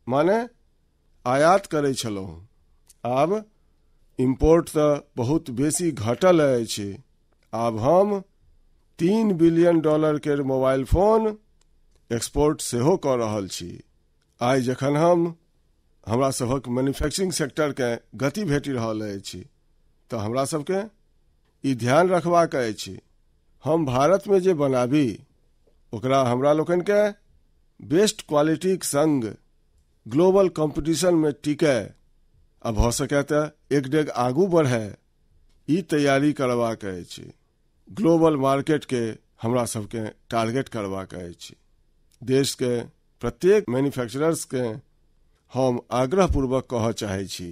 माने आयात करै छलहुँ। आब इम्पोर्ट तऽ बहुत बेसी घटल अछि। आब हम $3 बिलियन के मोबाइल फोन एक्सपोर्ट सेहो कऽ रहल छी। आइ जखन हम हमरा सभक मैन्युफैक्चरिंग सेक्टरके गति भेटि रहल अछि तऽ हमरा सबके ई ध्यान रखबाक अछि, हम भारतमे जे बनाबी ओकरा हमरा लोकनिके बेस्ट क्वालिटीक संग ग्लोबल कॉम्पिटिशनमे टिकै आ भऽ सकै तऽ एक डेग आगू बढ़ै, ई तैयारी करबाक अछि। ग्लोबल मार्केटके हमरा सबके टारगेट करबाक अछि। देशके प्रत्येक मैन्युफैक्चरर्सके हम आग्रहपूर्वक कहऽ चाहै छी,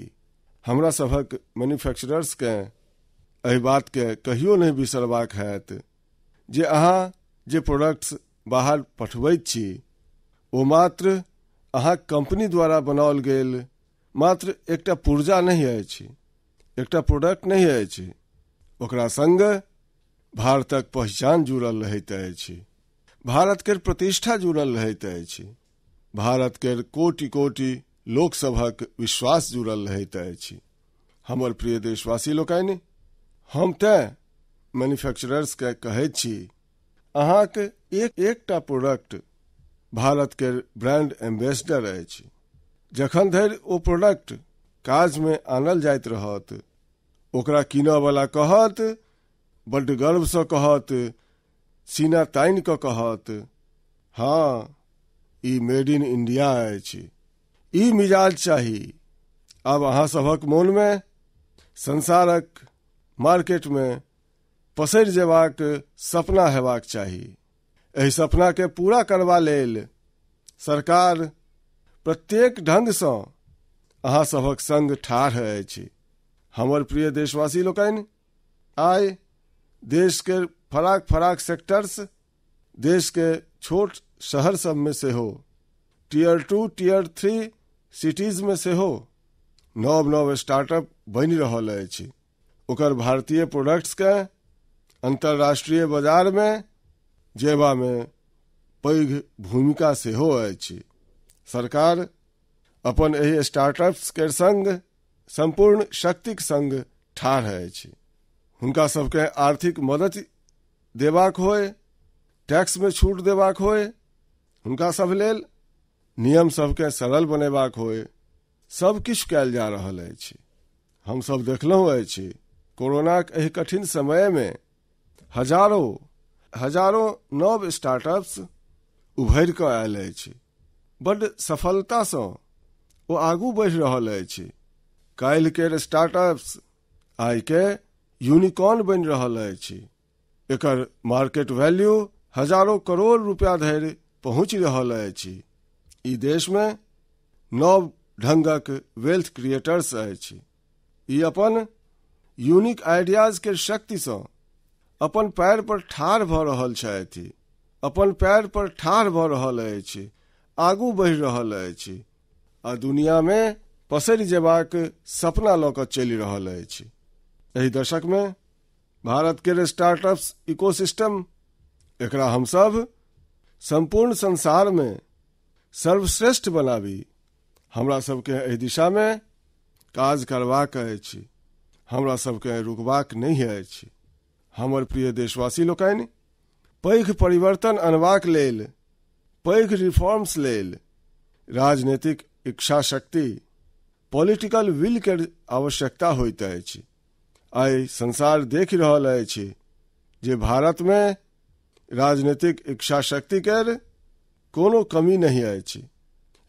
हमरा सभक मैन्युफैक्चरर्सके एहि बातके कहियो नहि बिसरबाक हैत जे अहाँ जे प्रोडक्ट्स बाहर पठबैत छी ओ मात्र अहाँक कंपनी द्वारा बनाओल गेल मात्र एकटा पुर्जा नहि अछि, एकटा प्रोडक्ट नहि अछि, ओकरा संग भारतक पहचान जुड़ल रहैत अछि, भारत के प्रतिष्ठा जुड़ल रहैत अछि, भारत के कोटि कोटि लोकसभक विश्वास जुड़ल रहैत अछि। हमर प्रिय देशवासी लोकनि, हम तें मैन्युफैक्चरर्स के कहैत छी, अहाँक एक एकटा प्रोडक्ट भारत के ब्रांड एम्बेसडर अछि। जखन धरि ओ प्रोडक्ट काजमे आनल जाइत रहत, ओकरा कीनऽवला कहत, बड्ड गर्वसँ कहत, सीना तानि कऽ कहत, हाँ ई मेड इन इंडिया अछि। ई मिजाज चाही। आब अहाँ सभक मोनमे संसारक मार्केटमे पसरि जेबाक सपना हेबाक चाही। एहि सपनाके पूरा करबा लेल सरकार प्रत्येक ढंगसँ अहाँ सभक संग ठाढ़ अछि। हमर प्रिय देशवासी लोकनि, आइ देश के फराक फराक सेक्टर्स, देश के छोट शहर सबमे सेहो, टियर 2 टियर 3 सिटीज में सेहो नव नव स्टार्टअप बनि रहल अछि। ओकर भारतीय प्रोडक्ट्स के अंतर्राष्ट्रीय बाजार में जेबा में पैघ भूमिका सेहो अछि। सरकार अपन एहि स्टार्टअप्स के संग संपूर्ण शक्तिक संग ठाढ़ अछि। हुनका सबके आर्थिक मदद देबाक होय, टैक्स में छूट देबाक होय, हुनका सब लेल नियम सबके सरल बनेबाक होय, सब किछु कयल जा रहल अछि। हम सब देखलहुँ अछि कोरोनाक एहि कठिन समय में हजारों हजारों नव स्टार्टअप्स उभरि कऽ आयल अछि। बड्ड सफलतासँ ओ आगू बढ़ि रहल अछि। काल्हि के स्टार्टअप्स आइ के यूनिकॉर्न बनि रहल अछि। एकर मार्केट वैल्यू हजारों करोड़ रुपया धरि पहुँचि रहल अछि। ई देशमे नव ढंगक वेल्थ क्रिएटर्स अछि। ई अपन यूनिक आइडियाज के शक्तिसँ अपन पैर पर ठाढ़ भऽ रहल छथि, अपन पैर पर ठाढ़ भऽ रहल अछि, आगू बढ़ि रहल अछि आ दुनियामे पसरि जेबाक सपना लऽ कऽ चलि रहल अछि। एहि दशकमे भारत के स्टार्टअप्स इकोसिस्टम, एकरा हमसब संपूर्ण संसार में सर्वश्रेष्ठ बनाबी। हमरा सबके एहि दिशा में काज करबाक अछि, हमरा सबके रुकबाक नहि अछि। हमर प्रिय देशवासी लोकनि, पैघ परिवर्तन अनबाक लेल, पैघ रिफॉर्म्स लेल राजनीतिक इच्छा शक्ति, पॉलिटिकल will के आवश्यकता होइत अछि। आइ संसार देखि रहल अछि जे भारतमे राजनीतिक इच्छा शक्ति केर कोनो कमी नहि अछि।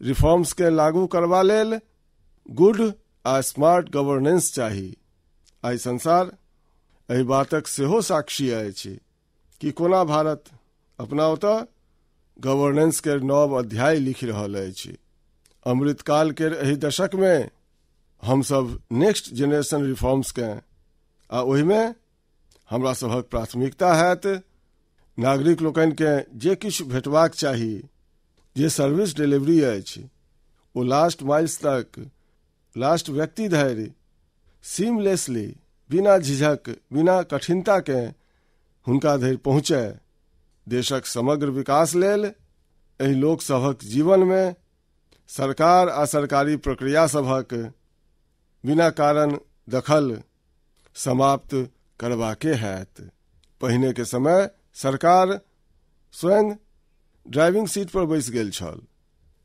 रिफॉर्म्स के लागू करबा लेल गुड आ स्मार्ट गवर्नेंस चाही। आइ संसार एहि बातक सेहो साक्षी अछि कि कोना भारत अपना ओतऽ गवर्नेंस केर नव अध्याय लिखि रहल अछि। अमृतकाल केर एहि दशकमे हमसभ नेक्स्ट जेनरेशन रिफॉर्म्सकेँ आ ओहिमे हमरा सभक प्राथमिकता हैत नागरिक लोकनिकेँ जे किछु भेटबाक चाही, जे सर्विस डिलीवरी अछि ओ लास्ट माइल्स तक, लास्ट व्यक्ति धरि सीमलेसली, बिना झिझक, बिना कठिनताके हुनका धरि पहुँचय। देशक समग्र विकास लेल एहि लोक सभक जीवनमे सरकार आ सरकारी प्रक्रिया सभक बिना कारण दखल समाप्त करबाके हैत। पहिने के समय सरकार स्वयं ड्राइविंग सीट पर बैस गेल छल।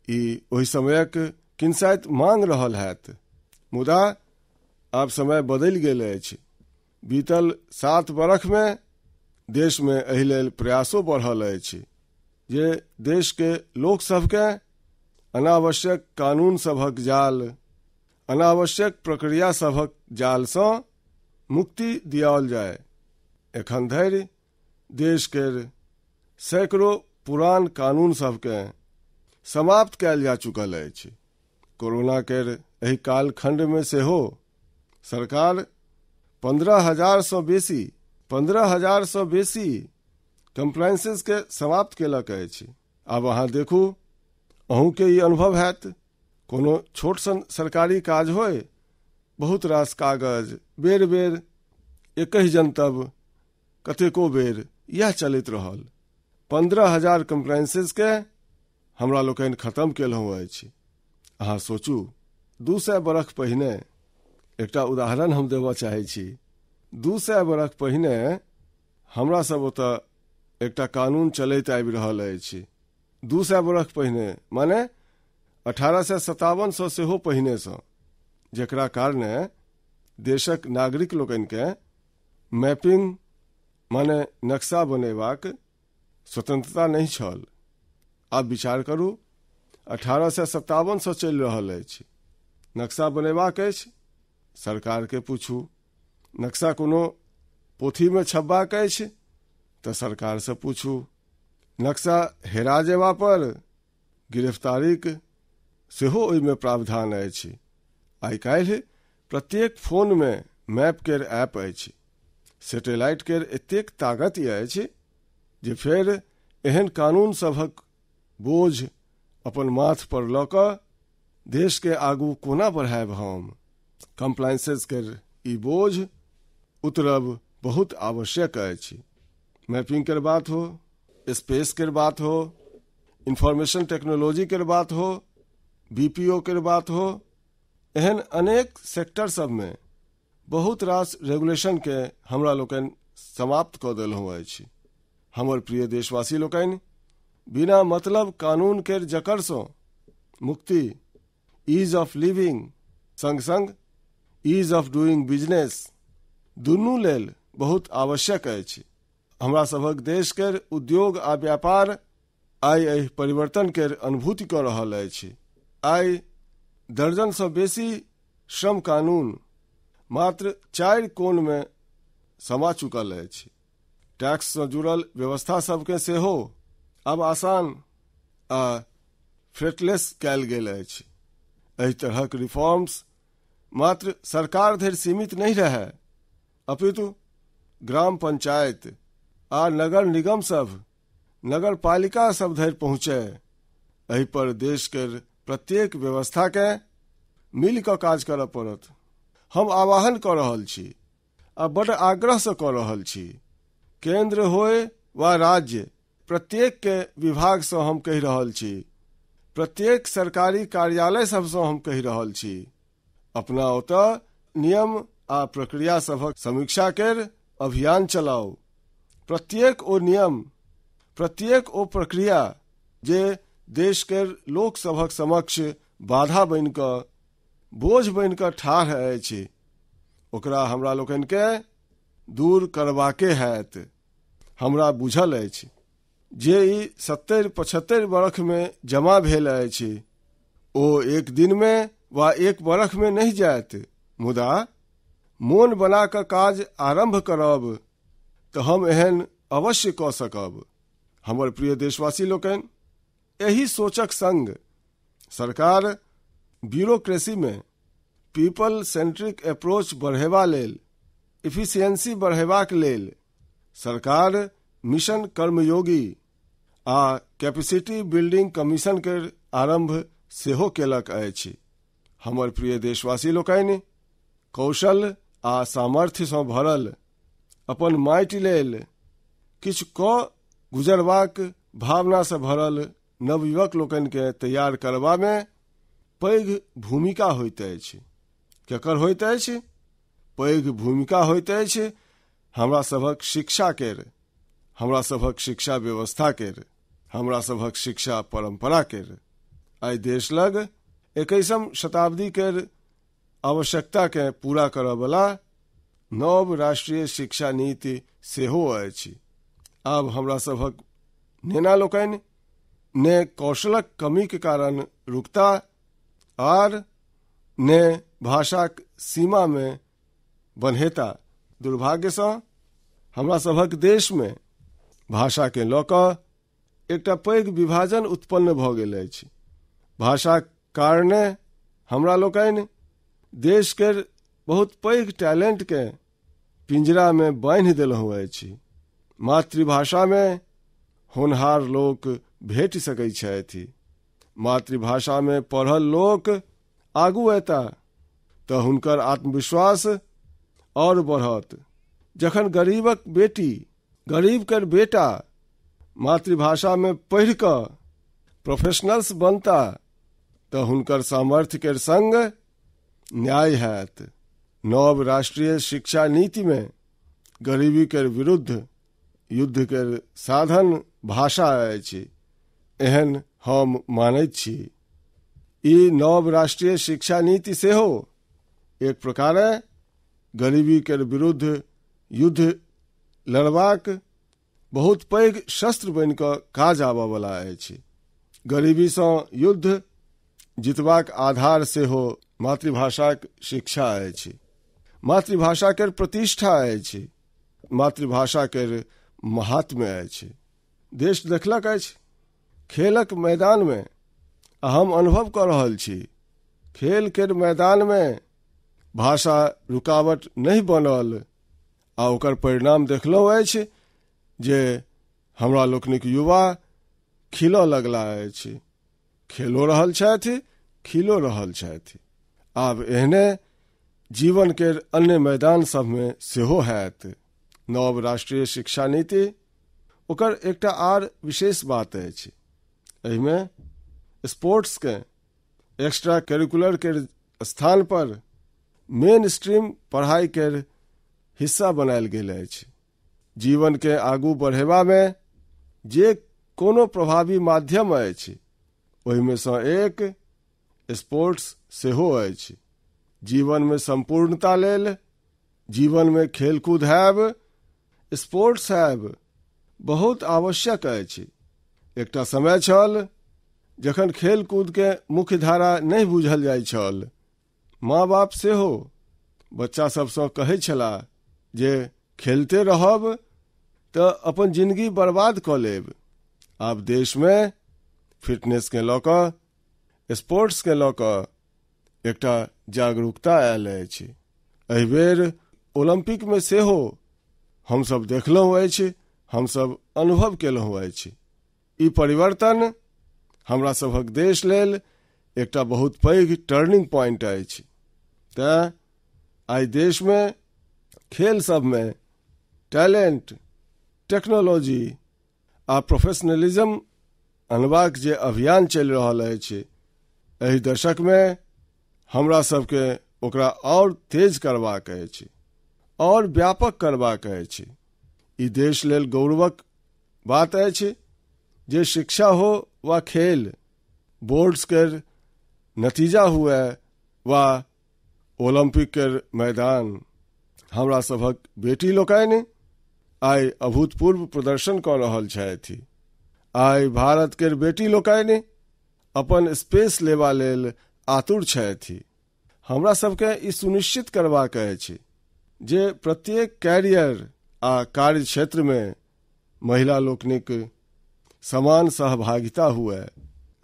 ई ओहि समयक किनसाइत मांग रहल हैत, मुदा आब समय बदलि गेल अछि। बीतल 7 बरखमे देशमे एहि लेल प्रयासो बढ़ल अछि जे देशके लोक सबके अनावश्यक कानून सभक जाल, अनावश्यक प्रक्रिया सभक जालसँ मुक्ति दियाओल जाय। एखन धरि देश केर सैकड़ों पुरान कानून सबके समाप्त कयल जा चुकल अछि। कोरोना केर एहि कालखंडमे सेहो सरकार 15,000 सँ बेसी कम्प्लायंसेस के समाप्त केलक अछि। आब अहाँ देखू, अहूँके ई अनुभव हैत। कोनो छोट सन सरकारी काज होय, बहुत रास कागज, बेर बेर एकहि जनतब कतेको बेर, यह चलैत रहल। 15,000 कम्प्लायंसेस के हमरा लोकनि खत्म केलहुँ अछि। अहाँ सोचू, 200 बरख पहिने, एकटा उदाहरण हम देबऽ चाहै छी। 200 बरख पहिने हमरा सब ओतऽ एकटा कानून चलैत आबि रहल अछि। 200 बरख पहिने माने 1857 सँ सेहो पहिनेसँ, जकरा कारणे देशक नागरिक लोकनिकेँ मैपिंग माने नक्शा बनेबाक स्वतंत्रता नहि छल। आब विचार करू, 1857 सँ चलि रहल अछि। नक्शा बनेबाक अछि, सरकारके पूछू। नक्शा कोनो पोथीमे छपबाक अछि तऽ सरकारसँ पूछू। नक्शा हेरा जेबा पर गिरफ्तारीक सेहो ओहिमे प्रावधान अछि। आइ काल्हि प्रत्येक फोनमे मैप केर ऐप अछि। सैटेलाइट केर एतेक ताकत अछि जे फेर एहन कानून सभक बोझ अपन माथ पर लऽ कऽ देशके आगू कोना बढ़ायब हम? कम्प्लायंसेस केर ई बोझ उतरब बहुत आवश्यक अछि। मैपिंग केर बात हो, स्पेस केर बात हो, इंफॉर्मेशन टेक्नोलॉजी केर बात हो, बीपीओ केर बात हो, एहन अनेक सेक्टर सबमे बहुत रास रेगुलेशन के हमरा लोकनि समाप्त कऽ देलहुँ अछि। हमर प्रिय देशवासी लोकनि, बिना मतलब कानून केर जकड़सँ मुक्ति, ईज ऑफ लिविंग संग संग ईज ऑफ डूइंग बिजनेस दुनू लेल बहुत आवश्यक अछि। हमरा सभक देश केर उद्योग आ व्यापार आइ एहि परिवर्तन केर अनुभूति कऽ रहल अछि। आइ दर्जनसँ बेसी श्रम कानून मात्र 4 कोणमे समा चुकल अछि। टैक्ससँ जुड़ल व्यवस्था सबके सेहो आब आसान आ फ्रेटलेस कयल गेल अछि। एहि तरहक रिफॉर्म्स मात्र सरकार धरि सीमित नहि रहय, अपितु ग्राम पंचायत आ नगर निगम सब, नगर पालिका सब धरि पहुँचय। एहि पर देश के प्रत्येक व्यवस्था के मिल कऽ काज करय पड़त। हम आह्वान कऽ रहल छी आ बड़ आग्रहसँ कऽ रहल छी, केंद्र होय वा राज्य, प्रत्येक के विभागसँ हम कहि रहल छी, प्रत्येक सरकारी कार्यालय सबसँ हम कहि रहल छी, अपना ओतऽ नियम आ प्रक्रिया सभक समीक्षा केर अभियान चलाउ। प्रत्येक ओ नियम, प्रत्येक ओ प्रक्रिया जे देश के लोक सभक समक्ष बाधा बनि कऽ, बोझ बनि कऽ ठाढ़ अछि, ओकरा हमरा लोकनिके दूर करबाके हैत। हमरा बुझल अछि जे ई 70-75 बरखमे जमा भेल अछि, ओ एक दिनमे वा एक बरखमे नहि जायत, मुदा मोन बना कऽ काज आरम्भ करब तऽ हम एहन अवश्य कऽ सकब। हमर प्रिय देशवासी लोकनि, एहि सोचक संग सरकार ब्यूरोक्रेसीमे पीपल सेंट्रिक अप्रोच बढ़ेबा लेल, इफिशियंसी बढ़ेबाक लेल सरकार मिशन कर्मयोगी आ कैपेसिटी बिल्डिंग कमीशन के आरंभ सेहो केलक अछि। हमर प्रिय देशवासी लोकनि, कौशल आ सामर्थ्यसँ भरल अपन माटि लेल किछु कऽ गुजरबाक भावनासँ भरल नवयुवक लोकनिकेँ तैयार करबामे पैघ भूमिका होइत अछि। केकर होइत अछि? पैघ भूमिका होइत अछि हमरा सभक शिक्षा केर, हमरा सभक शिक्षा व्यवस्था केर, हमरा सभक शिक्षा परंपरा केर। आइ देश लग 21म शताब्दी केर आवश्यकता के पूरा करऽवला नव राष्ट्रीय शिक्षा नीति सेहो अछि। आब हमरा सभक नेना लोकनि ने कौशलक कमीके कारण रुकता आर ने भाषाक सीमामे बन्हेता। दुर्भाग्यसँ हमरा सभक देशमे भाषाके लऽ कऽ एकटा पैघ विभाजन उत्पन्न भऽ गेल अछि। भाषाक कारणे हमरा लोकनि देशके बहुत पैघ टैलेंटके पिंजरामे बान्हि देलहुँ अछि। मातृभाषामे होनहार लोक भेटि सकै छथि, मातृभाषामे पढ़ल लोक आगू एता तऽ हुनकर आत्मविश्वास आओर बढ़त। जखन गरीबक बेटी, गरीब के बेटा मातृभाषामे पढ़ि कऽ प्रोफेशनल्स बनता तऽ हुनकर सामर्थ्य के संग न्याय हैत। नव राष्ट्रीय शिक्षा नीतिमे गरीबी के विरुद्ध युद्ध के साधन भाषा अछि, एहन हम मानैत छी। ई नव राष्ट्रीय शिक्षा नीति सेहो एक प्रकारे गरीबी के विरुद्ध युद्ध लड़बाक बहुत पैघ शस्त्र बनि कऽ काज आबयवला अछि। गरीबीसँ युद्ध जितबाक आधार सेहो मातृभाषाक शिक्षा अछि, मातृभाषा के प्रतिष्ठा अछि, मातृभाषा के महात्म्य अछि। देश देखलक अछि खेलक मैदानमे, आ हम अनुभव कऽ रहल छी, खेल के मैदानमे भाषा रुकावट नहि बनल आ ओकर परिणाम देखलहुँ अछि जे हमरा लोकनिक युवा खिलऽ लगला अछि, खेलो रहल छथि, खिलो रहल छथि। आब एहने जीवन के अन्य मैदान सभमे सेहो हैत। नव राष्ट्रीय शिक्षा नीति ओकर एकटा आर विशेष बात अछि। एहिमे स्पोर्ट्सके एक्स्ट्रा करिकुलर के स्थान पर मेन स्ट्रीम पढ़ाई के हिस्सा बनायल गेल अछि। जीवन के आगू बढ़ेबामे जे कोनो प्रभावी माध्यम अछि ओहिमे सँ एक स्पोर्ट्स सेहो अछि। जीवनमे सम्पूर्णता लेल जीवनमे खेलकूद हैब, स्पोर्ट्स हैब बहुत आवश्यक अछि। एकटा समय छल जखन खेलकूदके मुख्य धारा नहि बुझल जाइ छल। माँ बाप सेहो बच्चा सबसँ कहै छलाह जे खेलते रहब तऽ अपन जिंदगी बर्बाद कऽ लेब। आब देशमे फिटनेसके लऽ कऽ, स्पोर्ट्सके लऽ कऽ एकटा जागरूकता आयल अछि। एहि बेर ओलम्पिकमे सेहो हमसब देखलहुँ अछि, हमसब अनुभव केलहुँ अछि। ई परिवर्तन हमरा सभक देश लेल एकटा बहुत पैघ टर्निंग पॉइंट अछि। तैं आइ देशमे खेल सबमे टैलेंट, टेक्नोलॉजी आ प्रोफेशनलिज्म अनबाक जे अभियान चलि रहल अछि, एहि दशकमे हमरा सबके ओकरा आओर तेज करबाक अछि, आओर व्यापक करबाक अछि। ई देश लेल गौरवक बात अछि जे शिक्षा हो वा खेल, बोर्ड्स के नतीजा हुए वा ओलंपिक के मैदान, हमरा सभक बेटी लोकनि आइ अभूतपूर्व प्रदर्शन कऽ रहल छथि। आइ भारत केर बेटी लोकनि अपन स्पेस लेबा लेल आतुर छथि। हमरा सबके ई सुनिश्चित करबाक अछि जे प्रत्येक कैरियर आ कार्य क्षेत्र में महिला लोकनिक समान सहभागिता हुए।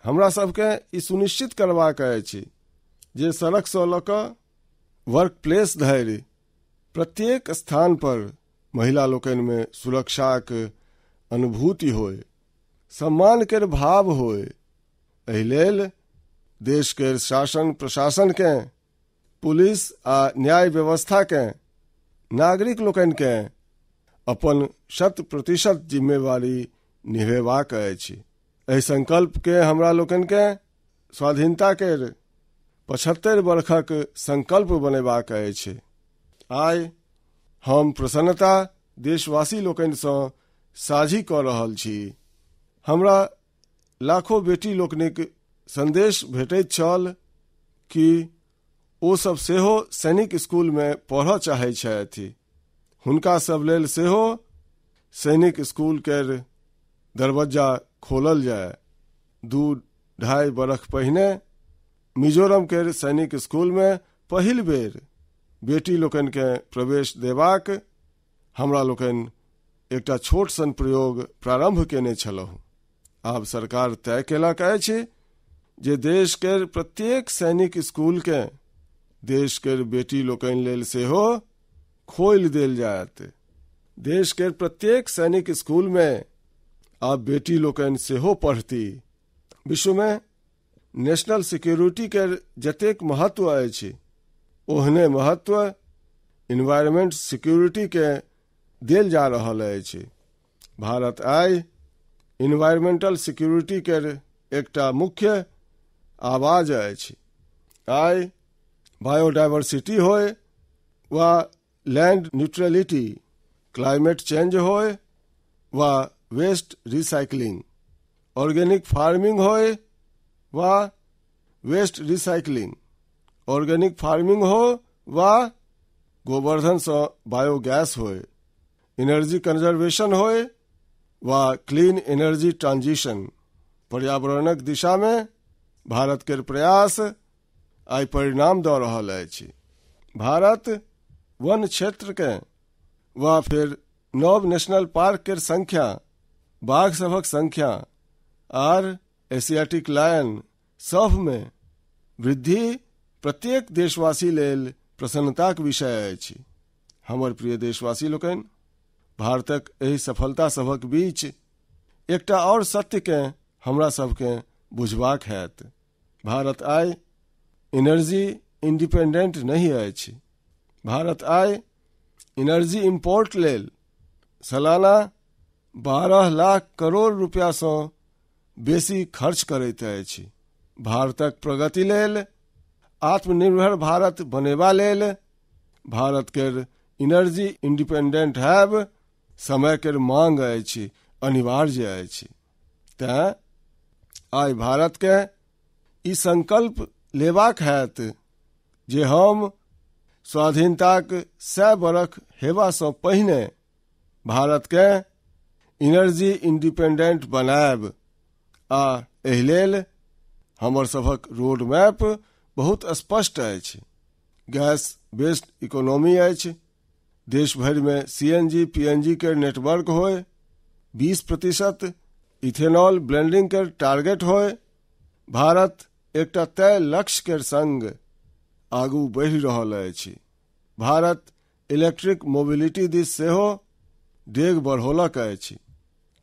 हमरा सबके ई सुनिश्चित करबाक अछि जे सड़कसँ लऽ कऽ वर्क प्लेस धरि प्रत्येक स्थान पर महिला लोकनिमे सुरक्षाक अनुभूति होय, सम्मान केर भाव होय। एहि लेल देश केर शासन प्रशासनकेँ, पुलिस आ न्याय व्यवस्थाकेँ, नागरिक लोकनिकेँ अपन 100% जिम्मेवारी निभेबाक अछि। एहि संकल्पके हमरा लोकनिकेँ स्वाधीनता केर 75 वर्षक संकल्प बनेबाक अछि। आइ हम प्रसन्नता देशवासी लोकनिसँ साझी कऽ रहल छी। हमरा लाखों बेटी लोकनिक संदेश भेटैत छल कि ओ सब सेहो सैनिक स्कूलमे पढ़ऽ चाहै छथि। हुनका सब लेल सेहो सैनिक स्कूल केर दरवज्जा खोलल जाय। 2-2.5 बरख पहिने मिजोरम केर सैनिक स्कूलमे पहिल बेर बेटी लोकनिकेँ प्रवेश देबाक हमरा लोकनि एकटा छोट सन प्रयोग प्रारंभ केने छलहुँ। आब सरकार तय केलक अछि जे देश केर प्रत्येक सैनिक स्कूलकेँ देश केर बेटी लोकनि लेल सेहो खोलि देल जायत। देश केर प्रत्येक सैनिक स्कूलमे आब बेटी लोकनि सेहो पढ़ती। विश्वमे नेशनल सिक्योरिटी केर जतेक महत्व अछि ओहने महत्व इन्वायरमेंट सिक्योरिटी के देल जा रहल अछि। भारत आइ इन्वायरमेंटल सिक्योरिटी केर एकटा मुख्य आवाज अछि। आइ बायोडाइवर्सिटी होय वा लैंड न्यूट्रलिटी, क्लाइमेट चेंज होय वा वेस्ट रिसाइकलिंग, ऑर्गेनिक फार्मिंग होय वा वेस्ट रिसाइकलिंग, ऑर्गेनिक फार्मिंग हो वा गोवर्धनसँ बायोगैस होय, एनर्जी कंजर्वेशन होय वा क्लीन एनर्जी ट्रांजिशन, पर्यावरणक दिशामे भारत केर प्रयास आइ परिणाम दऽ रहल अछि। भारत वन क्षेत्रकेँ वा फेर नव नेशनल पार्क केर संख्या, बाघ सभक संख्या आर एशियाटिक लायन सभमे वृद्धि प्रत्येक देशवासी लेल प्रसन्नताक विषय अछि। हमर प्रिय देशवासी लोकनि, भारतक एहि सफलता सभक बीच एकटा आओर सत्यकेँ हमरा सबकेँ बुझबाक हैत। भारत आइ एनर्जी इंडिपेंडेंट नहि अछि। भारत आइ एनर्जी इम्पोर्ट लेल सालाना 12 लाख करोड़ रुपयासँ बेसी खर्च करैत अछि। भारतक प्रगति लेल, आत्मनिर्भर भारत बनेबा लेल भारत केर एनर्जी इंडिपेंडेंट हैब समय केर मांग अछि, अनिवार्य अछि। तैं आइ भारतके ई संकल्प लेबाक हैत जे हम स्वाधीनताक 100 बरख हेबासँ पहिने भारतके एनर्जी इंडिपेंडेंट बनायब आ एहि लेल हमर सभक रोड मैप बहुत स्पष्ट अछि। गैस बेस्ड इकोनॉमी अछि। देश भरिमे सीएनजी पीएनजी के नेटवर्क होय, 20% इथेनॉल ब्लेंडिंग के टारगेट होय। भारत एकटा तय लक्ष्य के संग आगू बढ़ि रहल अछि। भारत इलेक्ट्रिक मोबिलिटी दिस सेहो डेग बढ़ौलक अछि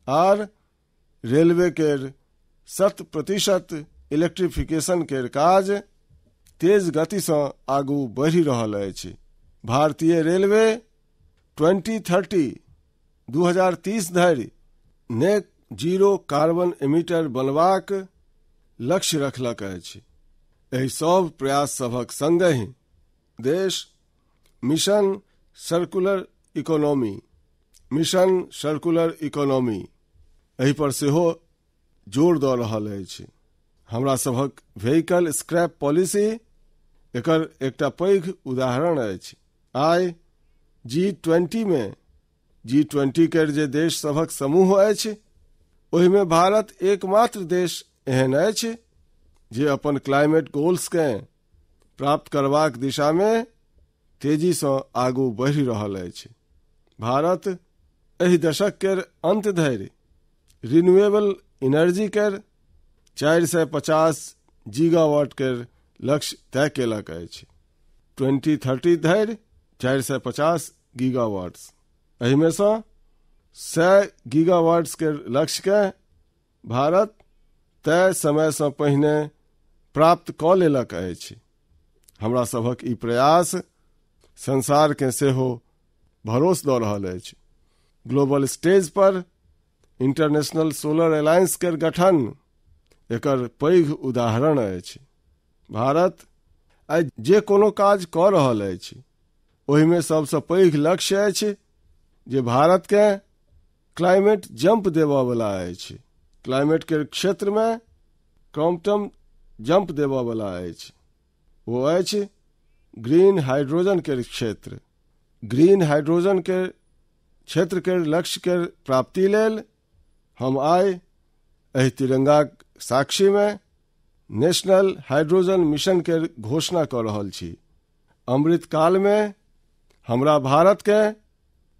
आर रेलवे केर 100% इलेक्ट्रिफिकेशन केर काज तेज गतिसँ आगू बढ़ि रहल अछि। भारतीय रेलवे 2030 2030 धरि नेट जीरो कार्बन एमिटर बनबाक लक्ष्य रखलक अछि। एहि सब प्रयास सभक संगहि देश mission circular economy, mission circular economy एहि पर सेहो जोर दऽ रहल अछि। हमरा सभक व्हीकल स्क्रैप पॉलिसी एकर एकटा पैघ उदाहरण अछि। आइ G20 में G20 केर जे देश सभक समूह अछि ओहिमे भारत एकमात्र देश एहन अछि जे अपन क्लाइमेट गोल्स के प्राप्त करबाक दिशामे तेजीसँ आगू बढ़ि रहल अछि। भारत एहि दशक केर अंत धरि रिन्यूएबल एनर्जी केर 450 गीगावाट केर लक्ष्य तय केलक अछि। 2030 धरि 450 गीगावाट्स, एहिमे सँ 100 गीगावाट्स केर लक्ष्यके भारत तय समयसँ पहिने प्राप्त कऽ लेलक अछि। हमरा सभक ई प्रयास संसारके सेहो भरोस दऽ रहल अछि। ग्लोबल स्टेज पर इंटरनेशनल सोलर अलायंस केर गठन एकर पैघ उदाहरण अछि। भारत आइ जे कोनो काज कऽ रहल अछि ओहिमे सबसँ पैघ लक्ष्य अछि जे भारतके क्लाइमेट जंप देबऽवला अछि, क्लाइमेट के क्षेत्रमे क्वांटम जंप देबऽवला अछि। ओ अछि ग्रीन हाइड्रोजन के क्षेत्र। ग्रीन हाइड्रोजन के क्षेत्र के लक्ष्य के प्राप्ति लेल हम आइ एहि तिरंगाक साक्षीमे नेशनल हाइड्रोजन मिशन के घोषणा कऽ रहल छी। अमृत कालमे हमरा भारत के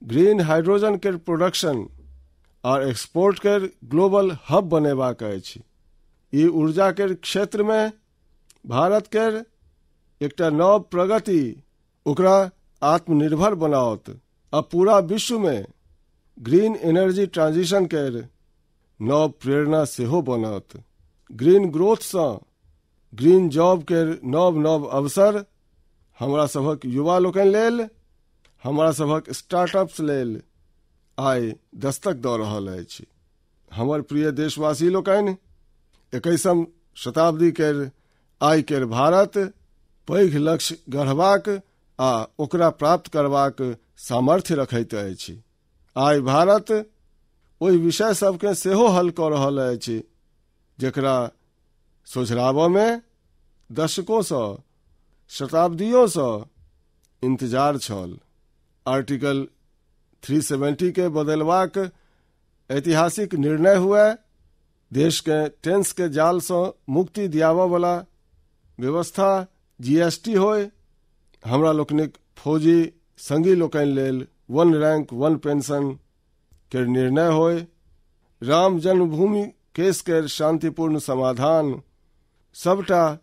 ग्रीन हाइड्रोजन के प्रोडक्शन और एक्सपोर्ट के ग्लोबल हब बनेबाक अछि। ई ऊर्जा के क्षेत्रमे भारत के एकटा नव प्रगति ओकरा आत्मनिर्भर बनाओत आ पूरा विश्वमे ग्रीन एनर्जी ट्रांजिशन के नव प्रेरणा सेहो बनत। ग्रीन ग्रोथसँ ग्रीन जॉब के नव नव अवसर हमरा सभक युवा लोकनि लेल, हमरा सभक स्टार्टअप्स लेल आइ दस्तक दऽ रहल अछि। हमर प्रिय देशवासी लोकनि, 21म शताब्दी केर आइ केर भारत पैघ लक्ष्य गढ़बाक आ ओकरा प्राप्त करबाक सामर्थ्य रखैत अछि। आइ भारत ओहि विषय सबके सेहो हल कऽ रहल अछि जकरा सोझराबऽमे दशकोसँ, शताब्दियोसँ इंतजार छल। आर्टिकल 370 के बदलबाक ऐतिहासिक निर्णय हुए, देशके टेंस के जालसँ मुक्ति दियाबऽवला व्यवस्था जीएसटी होय, हमरा लोकनिक फौजी संगी लोकनि लेल वन रैंक वन पेंशन के निर्णय होय, राम जन्मभूमि केस के शांतिपूर्ण समाधान, सबटा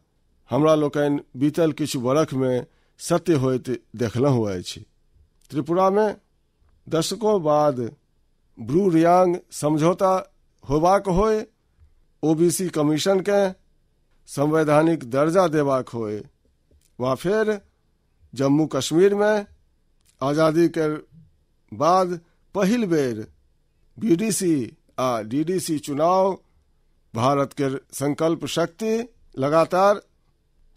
हमरा लोकनि बीतल किछु बरखमे सत्य होइत देखलहुँ अछि। त्रिपुरामे दशकों बाद ब्रू रियांग समझौता होबाक होय, ओबीसी कमीशन के संवैधानिक दर्जा देबाक होय, वा फेर जम्मू कश्मीर में आज़ादी के बाद पहिल बेर बीडीसी आ डीडीसी चुनाव भारत के संकल्प शक्ति लगातार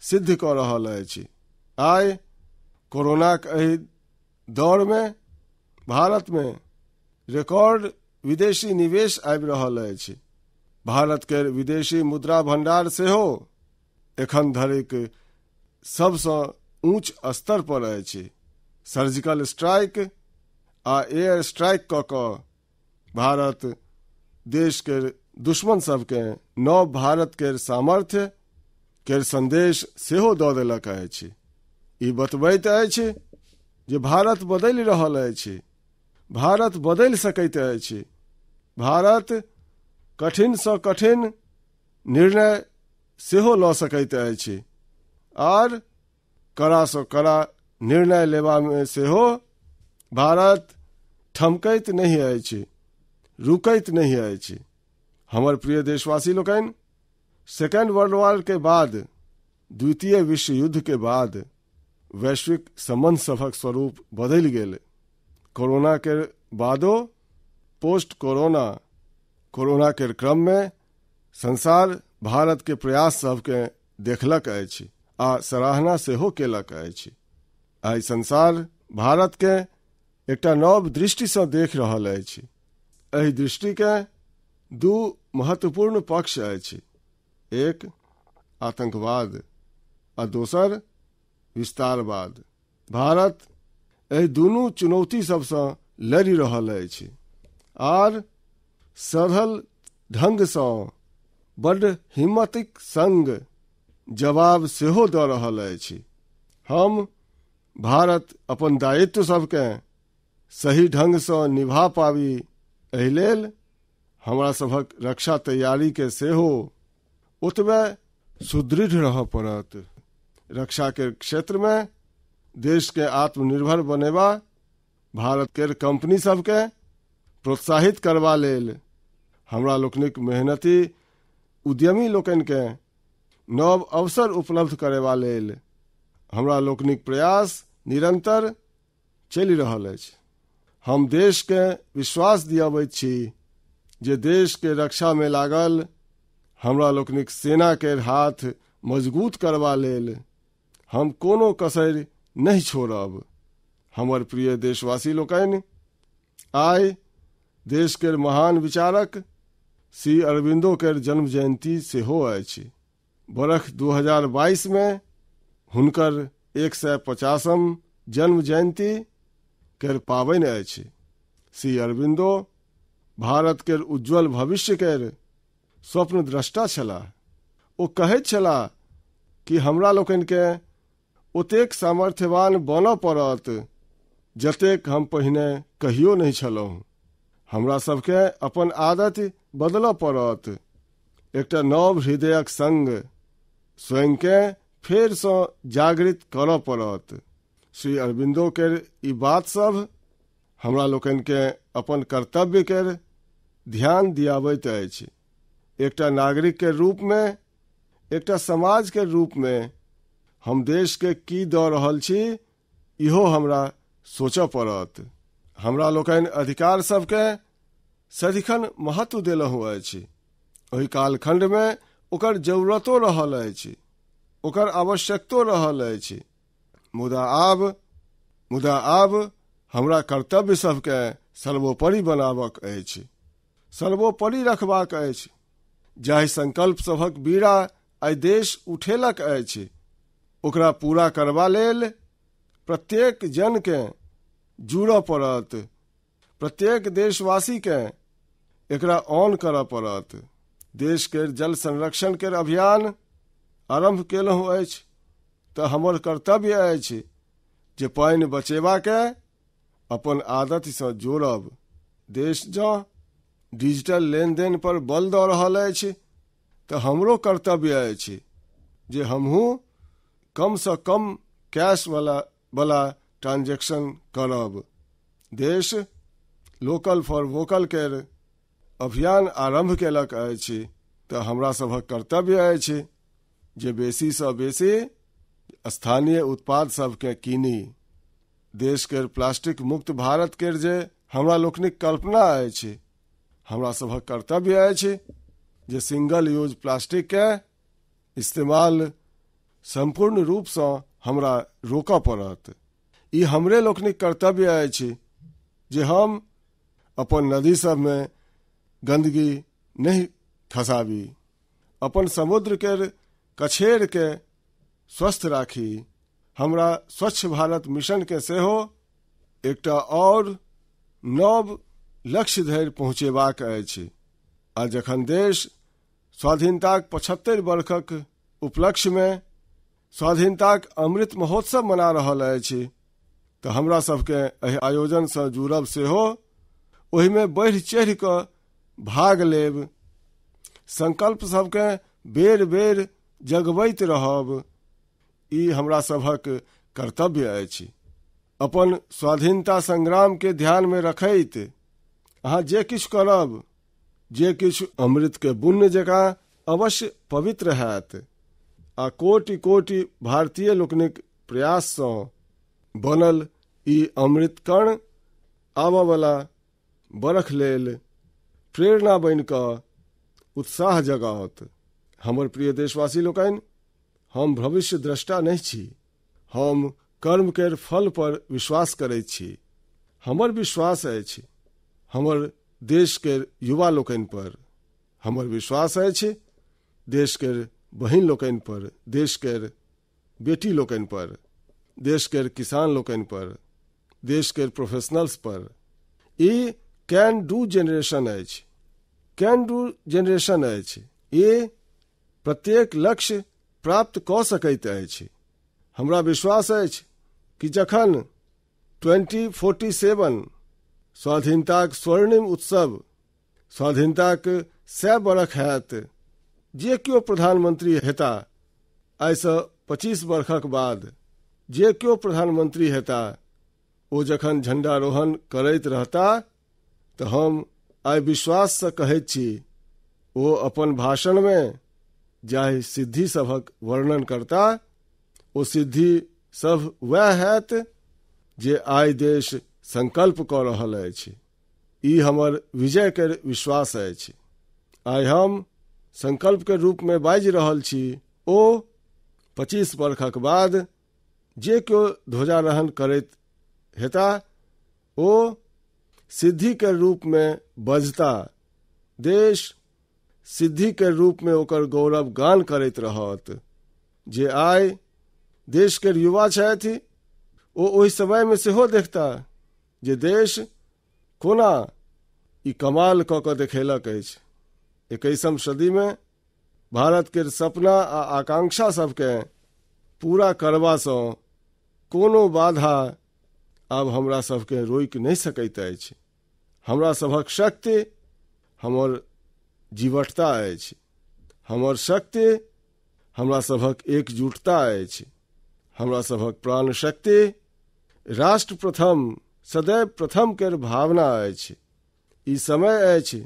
सिद्ध कऽ रहल अछि। आइ कोरोनाक एहि दौर में भारत में रिकॉर्ड विदेशी निवेश आबि रहल अछि। भारत के विदेशी मुद्रा भंडार सेहो एखन धरिक सबसँ ऊंच स्तर पर अछि। सर्जिकल स्ट्राइक आ एयर स्ट्राइक कऽ कऽ भारत देश के दुश्मन सबके नव भारत के सामर्थ्य के संदेश सेहो दऽ देलक अछि। ई बतबैत अछि जे भारत बदलि रहल अछि, भारत बदलि सकैत अछि, भारत कठिनसँ कठिन निर्णय सेहो लऽ सकैत अछि आर कड़ासँ कड़ा निर्णय लेबामे सेहो भारत ठमकैत नहि अछि, रुकैत नहि अछि। हमर प्रिय देशवासी लोकनि, सेकेंड वर्ल्ड वॉर के बाद, द्वितीय विश्व युद्ध के बाद वैश्विक संबंध सभक स्वरूप बदलि गेल। कोरोना के बादो पोस्ट कोरोना, कोरोना के क्रम में संसार भारत के प्रयास सबके देखलक अछि आ सराहना सेहो केलक अछि। आइ संसार भारत के एकटा नव दृष्टिसँ देख रहल अछि। एहि दृष्टिके दू महत्वपूर्ण पक्ष अछि, एक आतंकवाद आ दोसर विस्तारवाद। भारत एहि दुनू चुनौती सभसँ लड़ि रहल अछि आर सधल ढंगसँ बड्ड हिम्मतिक संग जवाब सेहो दऽ रहल अछि। हम भारत अपन दायित्व सभकेँ सही ढंगसँ निभा पाबी, एहि लेल हमरा सभक रक्षा तैयारीके सेहो ओतबे सुदृढ़ रहय पड़त। रक्षा के क्षेत्रमे देशके आत्मनिर्भर बनेबा, भारत केर कंपनी सभके प्रोत्साहित करबा लेल हमरा लोकनिक मेहनती उद्यमी लोकनिकेँ नव अवसर उपलब्ध करेबा लेल हमरा लोकनिक प्रयास निरंतर चलि रहल अछि। हम देशके विश्वास दियाबैत छी जे देशके रक्षामे लागल हमरा लोकनिक सेना केर हाथ मजबूत करबा लेल हम कोनो कसरि नहि छोड़ब। हमर प्रिय देशवासी लोकनि, आइ देश केर महान विचारक श्री अरविंदो केर जन्म जयंती सेहो अछि। बरख 2022 मे हुनकर 150म जन्म जयंती केर पाबनि अछि। श्री अरविंदो भारत केर उज्ज्वल भविष्य केर स्वप्न दृष्टा छलाह। ओ कहैत छलाह कि हमरा लोकनिकेँ ओतेक सामर्थ्यवान बनऽ पड़त जतेक हम पहिने कहियो नहि छलहुँ। हमरा सबके अपन आदति बदलऽ पड़त। एकटा नव हृदयक संग स्वयंके फेरसँ जागृत करऽ पड़त। श्री अरविंदो केर ई बात सब हमरा लोकनिकेँ अपन कर्तव्य केर ध्यान दियाबैत अछि। एकटा नागरिक के रूप में, एकटा समाज के रूप में हम देश के की दऽ रहल छी, इहो हमरा सोचऽ पड़त। हमरा लोकनि अधिकार सबके सदिखन महत्व देलहुँ अछि। ओहि कालखंड में ओकर जरूरतो रहल अछि, ओकर आवश्यकतो रहल अछि। मुदा आब हमरा कर्तव्य सबके सर्वोपरि बनाबक अछि, सर्वोपरि रखबाक अछि। जाहि संकल्प सभक बीड़ा आइ देश उठेलक अछि, ओकरा पूरा करबा लेल प्रत्येक जनके जुड़ऽ पड़त, प्रत्येक देशवासीके एकरा ऑन करऽ पड़त। देश के जल संरक्षण के अभियान आरंभ केलहुँ अछि तऽ हमर कर्तव्य अछि जे पानि बचेबाके अपन आदतिसँ जोड़ब। देश जँ डिजिटल लेनदेन पर बल दऽ रहल अछि तऽ हमरो कर्तव्य अछि जे हमहूँ कमसँ कम कैश वाला वाला ट्रांजैक्शन करब। देश लोकल फॉर वोकल केर अभियान आरंभ केलक अछि तऽ हमरा सभक कर्तव्य अछि जे बेसीसँ बेसी स्थानीय उत्पाद सबके कीनी। देश केर प्लास्टिक मुक्त भारत केर जे हमरा लोकनिक कल्पना अछि, हमरा सभक कर्तव्य अछि जे सिंगल यूज प्लास्टिक के इस्तेमाल सम्पूर्ण रूपसँ हमरा रोकऽ पड़त। ई हमरे लोकनिक कर्तव्य अछि जे हम अपन नदी सबमे गंदगी नहि खसाबी, अपन समुद्र केर कछेर के स्वस्थ राखी। हमरा स्वच्छ भारत मिशन के सेहो एकटा और नव लक्ष्य धरि पहुँचेबाक अछि। आ जखन देश स्वाधीनताक 75 वर्षक उपलक्ष्यमे स्वाधीनताक अमृत महोत्सव मना रहल अछि तऽ हमरा सबके एहि आयोजनसँ जुड़ब सेहो, ओहिमे बढ़ि चढ़ि कऽ भाग लेब, संकल्प सबके बेर बेर जगबैत रहब, ई हमरा सभक कर्तव्य अछि। अपन स्वाधीनता संग्राम के ध्यान में रखैत अहाँ जे किछु करब, जे किछु अमृत के बुन्न जकाँ अवश्य पवित्र हैत आ कोटि कोटि भारतीय लोकनिक प्रयाससँ बनल ई अमृत कण आबऽवला बरख लेल प्रेरणा बनि कऽ उत्साह जगाओत। हमर प्रिय देशवासी लोकनि, हम भविष्य दृष्टा नहि छी, हम कर्म केर फल पर विश्वास करैत छी। हमर विश्वास अछि हमर देश के युवा लोकनि पर, हमर विश्वास अछि देश के बहिन लोकनि पर, देश के बेटी लोकनि पर, देश के किसान लोकनि पर, देश के professionals per. E can do generation अछि, can do generation अछि। ई प्रत्येक लक्ष्य प्राप्त कऽ सकैत अछि। हमरा विश्वास अछि कि जखन 2047 स्वाधीनताक स्वर्णिम उत्सव, स्वाधीनताक 100 बरख हैत, जे केओ प्रधानमंत्री हेता आइसँ 25 बरखक बाद, जे केओ प्रधानमंत्री हेता ओ जखन झंडारोहण करैत रहता तऽ हम आइ विश्वाससँ कहैत छी ओ अपन भाषणमे जाहि सिद्धि सभक वर्णन करता ओ सिद्धि सभ वएह हैत जे आइ देश संकल्प कऽ रहल अछि। ई हमर विजय के विश्वास अछि। आइ हम संकल्प के रूप में बाजि रहल छी, ओ 25 बरखक बाद जे केओ ध्वजारोहण करैत हेता ओ सिद्धि के रूप में बजता, देश सिद्धि के रूप में ओकर गौरव गान करैत रहत। जे आइ देश के युवा छथि ओ ओहि समय में सेहो देखता जे देश कोना ई कमाल कऽ कऽ देखेलक अछि। 21वीं सदी में भारत के सपना आ आकांक्षा सबके पूरा करबासँ कोनो बाधा आब हमरा सबके रोकि नहि सकैत अछि। हमरा सभक शक्ति हमर जीवटता अछि, हमर शक्ति हमरा सभक एकजुटता अछि, हमरा सभक प्राण शक्ति राष्ट्र प्रथम सदैव प्रथम के भावना अछि। ई समय अछि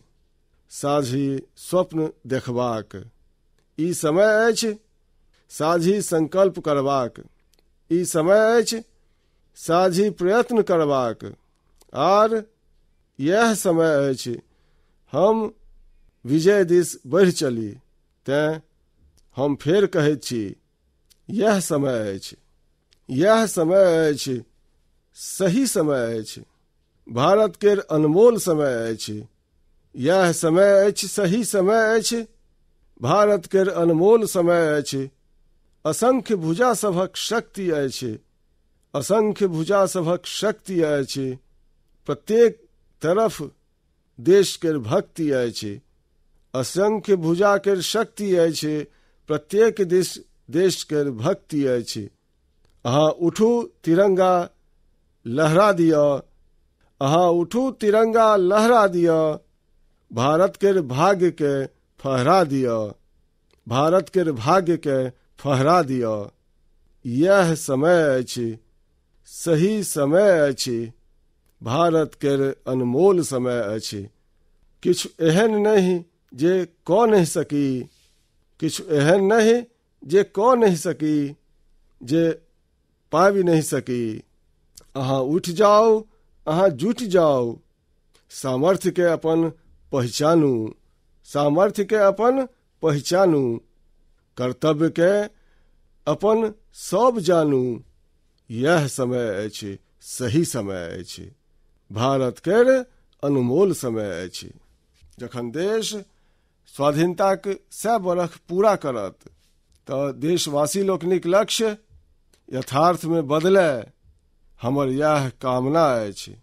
साझी स्वप्न देखबाक, ई समय अछि साझी संकल्प करबाक, ई समय अछि साझी प्रयत्न करबाक, आर यह समय अछि हम विजय दिस बढ़ि चली। तें हम फेर कहैत छी, यह समय अछि, यह समय अछि, सही समय अछि, भारत के अनमोल समय अछि। यह समय अछि, सही समय अछि, भारत के अनमोल समय अछि। असंख्य भुजा सभक शक्ति अछि, असंख्य भुजा सभक शक्ति अछि, प्रत्येक तरफ देश के भक्ति अछि। असंख्य भुजा के शक्ति अछि, प्रत्येक दिस देश के भक्ति अछि। अहाँ उठू तिरंगा लहरा दिअ, अहाँ उठू तिरंगा लहरा दिअ, भारत के भाग्य के फहरा दिअ, भारत के भाग्य के फहरा दिअ। यह समय अछि, सही समय अछि, भारत के अनमोल समय अछि। किछु एहन नहि जे कऽ नहि सकी, किछु एहन नहि जे कऽ नहि सकी, जे पाबि नहि सकी। अहाँ उठि जाउ, अहाँ जुटि जाउ, सामर्थ्य के अपन पहिचानू, सामर्थ्य के अपन पहिचानू, कर्तव्य के अपन सब जानू। यह समय अछि, सही समय अछि, भारत के अनमोल समय अछि। जखन देश स्वाधीनताक 100 बरख पूरा करत तऽ देशवासी लोकनिक लक्ष्य यथार्थ में बदले, हमर यह कामना अछि।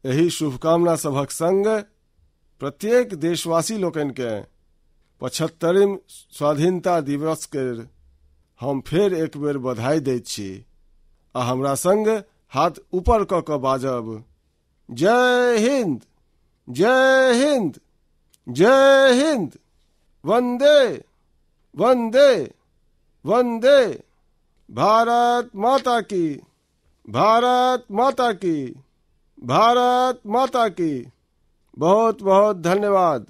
एहि शुभकामना सभक संग प्रत्येक देशवासी लोकनिके 75वीं स्वाधीनता दिवस के हम फेर एक बेर बधाई दैत छी आ हमरा संग हाथ ऊपर कऽ कऽ बाजब, जय हिंद, जय हिंद, जय हिंद, वंदे वंदे वंदे, भारत माता की, भारत माता की, भारत माता की। बहुत बहुत धन्यवाद।